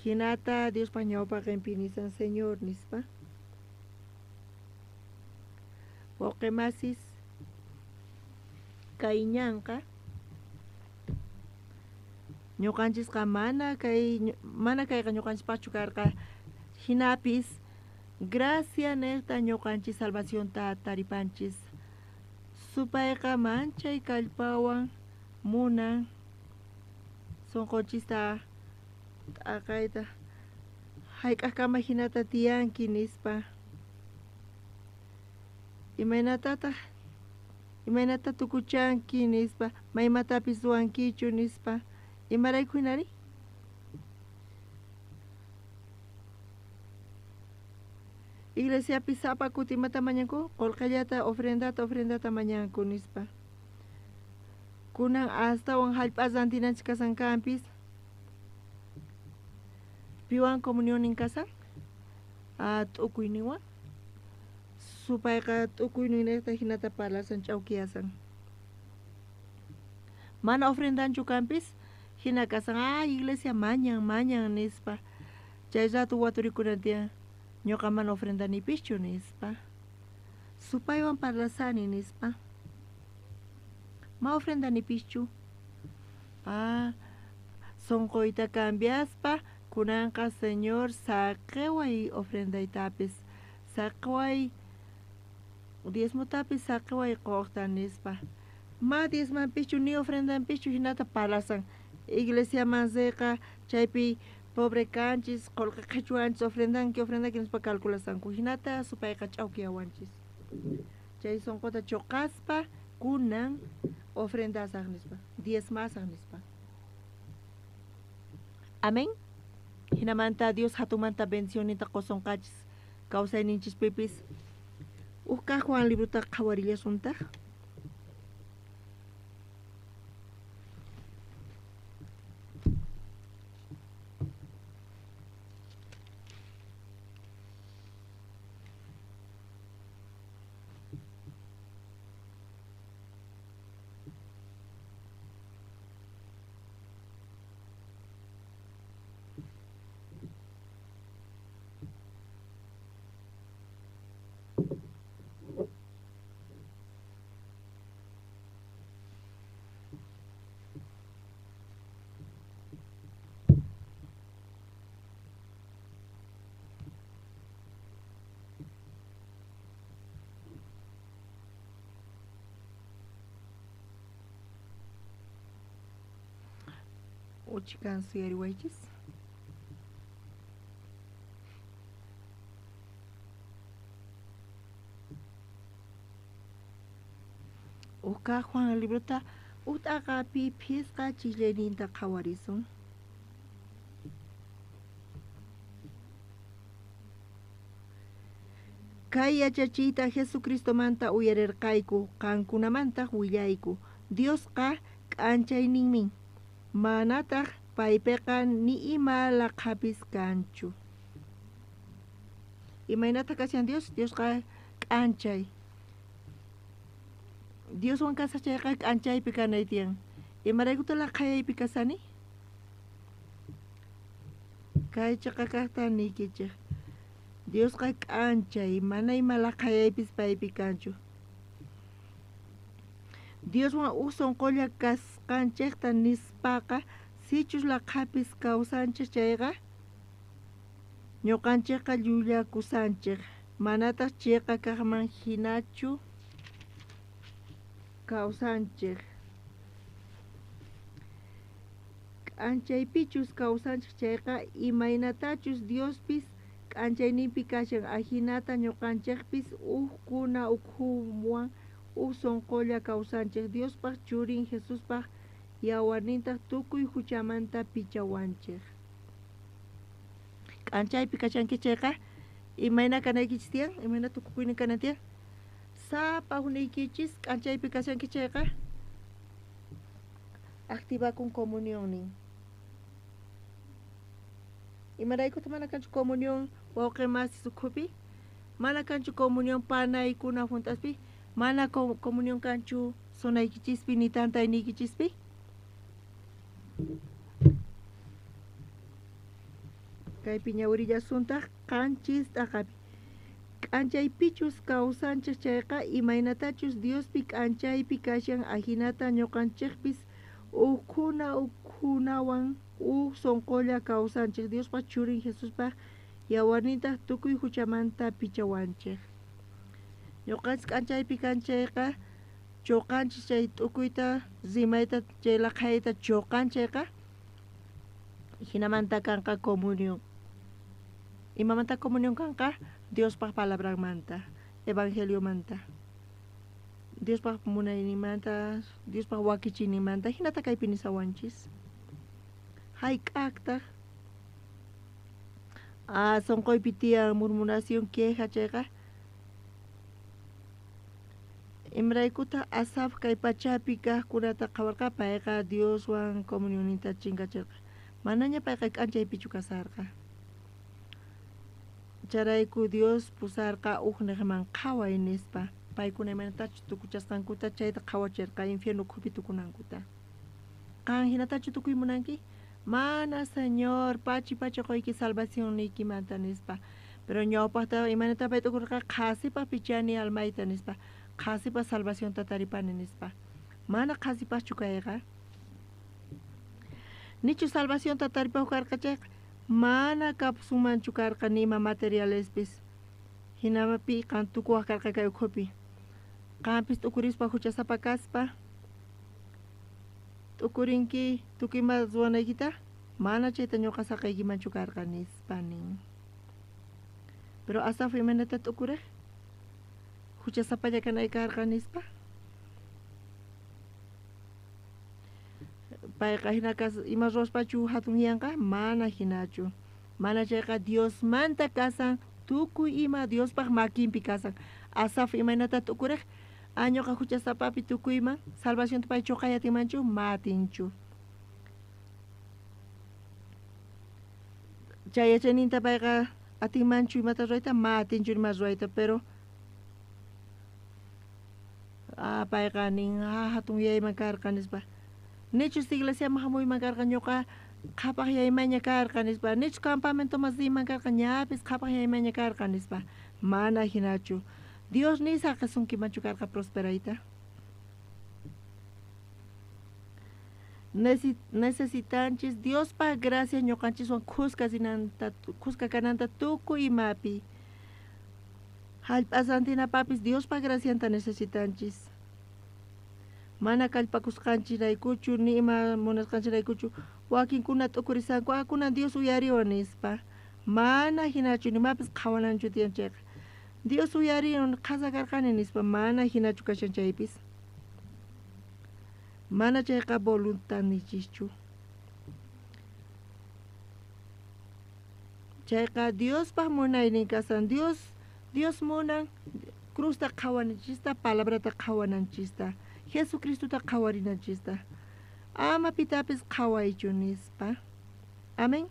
Speaker 6: Hinata Diospaq ñawpaqinpi nisan Señor nispa. Wawqimasis kay ñanqa ñuqanchisqa mana kayqa ñuqanchispaqchu karqa, hinapis gracia niqta ñuqanchis salvacionta taripanchis. Supayqa manchay kallpawan munan sunqunchista t'aqayta, hayk'aqkama hinata tiyanki nispa. Imaynatataq imaynata tukuchanki nispa, maymatapis ruwankichu nispa. Imarayku hinari? Iglesiapi sapa kuti imata mañanku? Qullqillata ofrendata ofrendata mañanku nispa. Kunan astawan hallp'a rantinanchis kasankanpis. Piwan comunionin kasan? T'ukuyninwan. Supayqa t'ukuyninniqta hinata parlasan ch'awkiyasan. Mana ofrendanchu kanpis, hina kasan, iglesia mañan, mañan nispa. Chay rato waturikunan tiyan, ñuqa mana ofrendanipischu nispa. Supaywan parlasani nispa. Ma ofrendanipischu. Sunquyta cambiaspa, kunanqa Señor saqiway ofrendaytapis, saqiway diezmotapis, saqiway quqta nispa. Ma diezmanpischu ni ofrendanpischu hinata parlasan. Iglesiaman riqa chaypi pobre kanchis, qullqi qhichwanchis, ofrendanki, ofrendanki nispa calculasanku. Hinata supayqa ch'awkiyawanchis. Chay sunquta chuqaspa kunan ofrendasaq nispa, diezmasaq nispa. Amén. Hinamanta Dios hatunmanta bendicioninta qusunqachis kawsayninchispipis. Uj kaq Juan librota qhawarillasuntaq. Uchikan suyariwaychis. Uka Juan librota ut'aqapi phisqa chiqllayninta qhawarisun. Kay yachachiyta Jesucristomanta uyarirqayku, qankunamantaq willayku. Diosqa k'anchayninmin, manataq paypiqa ni ima laqhapis kanchu. Imaynata kashan Dios? Diosqa k'anchay. Dioswan kasachayqa k'anchaypi kanay tiyan. Imaraykuta laqhayaypi kasani? Kay chiqa kaqta niykichik. Diosqa k'anchay, mana ima laqhayaypis paypi kanchu. Dioswan uj sunqulla kasqanchikta nispaqa, sichus laqhapis kawsanchik chayqa, ñuqanchikqa llullakusanchik, manataq chiqa kaqman hinachu kawsanchik. K'anchaypichus kawsanchik chayqa, imaynatachus Diospis k'anchayninpi kashan, ajinata ñuqanchikpis ujkuna ukhuwan uj sunqulla kawsanchik. Diospaq churin Jesuspaq yawarnintaq tukuy huchamanta pichawanchik. K'anchaypi kashanki chayqa imayna kanaykichis tiyan, imayna tukukuynin kanan tiyan. Sapa ujniykichis k'anchaypi kashanki chayqa activakun comunionnin. Imaraykutaq mana kanchu comunión wawqi masis ukhupi? Mana kanchu comunión panaykuna junt'aspi? Mana comunión kanchu sonaykichispi ni tantayniykichispi? Kaypi ñawirillasuntaq qanchis t'aqapi. K'anchaypichus kawsanchej chayqa imaynatachus Diospi k'anchaypi kashan ajinata ñuqanchejpis ukhuna ukhunawan uj sonqolla kawsanchej. Diospaj churin Jesuspaj yawarnintaq tukuy huchamanta pichawanchej. Ñuqanchis k'anchaypi kanchayqa chuqanchis chay t'ukuyta rimayta chay laqhayta chuqanchayqa jinamanta kanqa comunión. Imamanta comunión kanqa? Diospaj palabranmanta, evangeliomanta, Diospaj munayninmanta, Diospaj wakichiyninmanta, jinata kaypi nisawanchis. Hayk'aqtaq sonqoypi tiyan murmuración queja chayqa imaraykutaq Asaf kay pachapi kaqkunata qhawarqa payqa Dioswan comunionninta chinkachirqa. Manaña payqa k'anchaypichu kasarqa. Chayrayku Dios pusarqa ujniqman qhaway nispa. Paykuna imaynatachus tukuchasqankuta chayta qhawachirqa infierno ukhupi tukunankuta. Qan hinatachu tukuy munanki? Mana Señor, pachi pachi qoyki salvacionniykimanta nispa. Pero ñawpaqta imaynata pay tukurqa qhasipaq pichani almayta nispa. Qhasipaq salvacionta taripani nispa. Mana qhasipaqchu kayqa. Nichu salvacionta taripaq karqa chayqa mana kapusunmanchu karqa nima materialespis. Hinamapi qan tukuwaq karqa kay ukhupi. Qampis t'ukurispa huchasapa kaspa t'ukurinki tukuy ima ruwanaykita mana chayta ñuqa saqaykimanchu karqa nispa nin. Pero Asaf imaynata t'ukurej? Huchasapalla kanay karqa nispa. Payqa hina ima ruwaspachu hatun yanqa? Mana hinachu. Mana chayqa Diosmanta kasan tukuy ima Diospaj makinpi kasan. Asaf imaynata t'ukurej? Añuqa huchasapapi tukuyman salvacionta pay chuqayatinmanchu? Matinchu. Chay yachayninta payqa atinmanchu imata ruwayta? Matinchu ima ruwayta, pero payqa nin hatun yayman karqa nispa. Nichus iglesiaman hamuyman karqa ñuqa qhapaq yaymaña karqa nispa. Nichus campamentoman riyman karqa ñapis qhapaq yaymaña karqa nispa. Mana hinachu. Dios ni saqasunkimanchu karqa prosperayta. Necesitanchis Diospaj gracia ñuqanchiswan khuska rinanta, khuska kananta tukuy imapi. Hallp'asantinapapis Diospaj gracianta necesitanchis. Mana kallpakusqanchiraykuchu ni ima munasqanchiraykuchu wakinkuna t'ukurisanku kunan Dios uyariwan nispa. Mana hinachu nimapis qhawananchu tiyan chayqa. Dios uyariwan qhasa karqani nispa mana hinachu kashan chaypis. Mana chayqa voluntadnichischu. Chayqa Diospaj munaynin kasan. Dios munan cruzta qhawananchista, palabrata qhawananchista, Jesucristota qhawarinanchista. Ama pitapis qhawaychu nispa. Amén.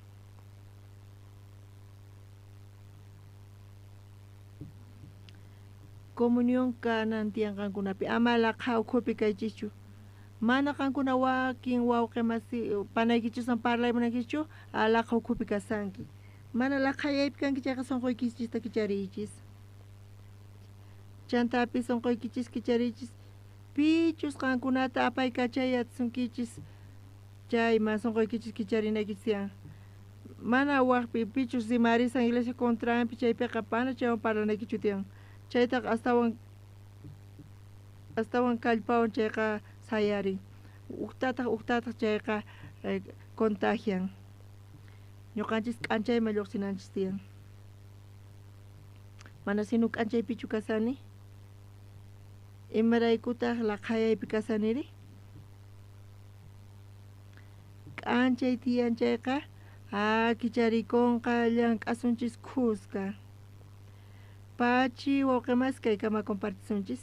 Speaker 6: Comunión kanan tiyan qankunapi. Ama laqha ukhupi kaychischu. Mana qankuna wakin wawqi masi panaykichiswan parlay munankichu, laqha ukhupi kasanki. Mana laqhayaypi kanki chayqa sunquykichista kichariychis. Chantapis sunquykichis kichariychis. Pichus qankunata apaykachayatsunkichis chayman sunquykichis kicharinaykichis tiyan. Mana waqpi pichus rimarisan iglesia contranpi chaypiqa mana chaywan parlanaykichu tiyan. Chaytaqa astawan kallpawan chayqa sayarin. Uqtataq chayqa contagian. Ñuqanchis k'anchayman lluqsinanchis tiyan. Mana sinu k'anchaypichu kasani. Imaraykutaq laqhayaypi kasaniri? K'anchay tiyan chayqa A kicharikunqa llank'asunchis khuska. Pachi wawqimas kaykama compartisunchis.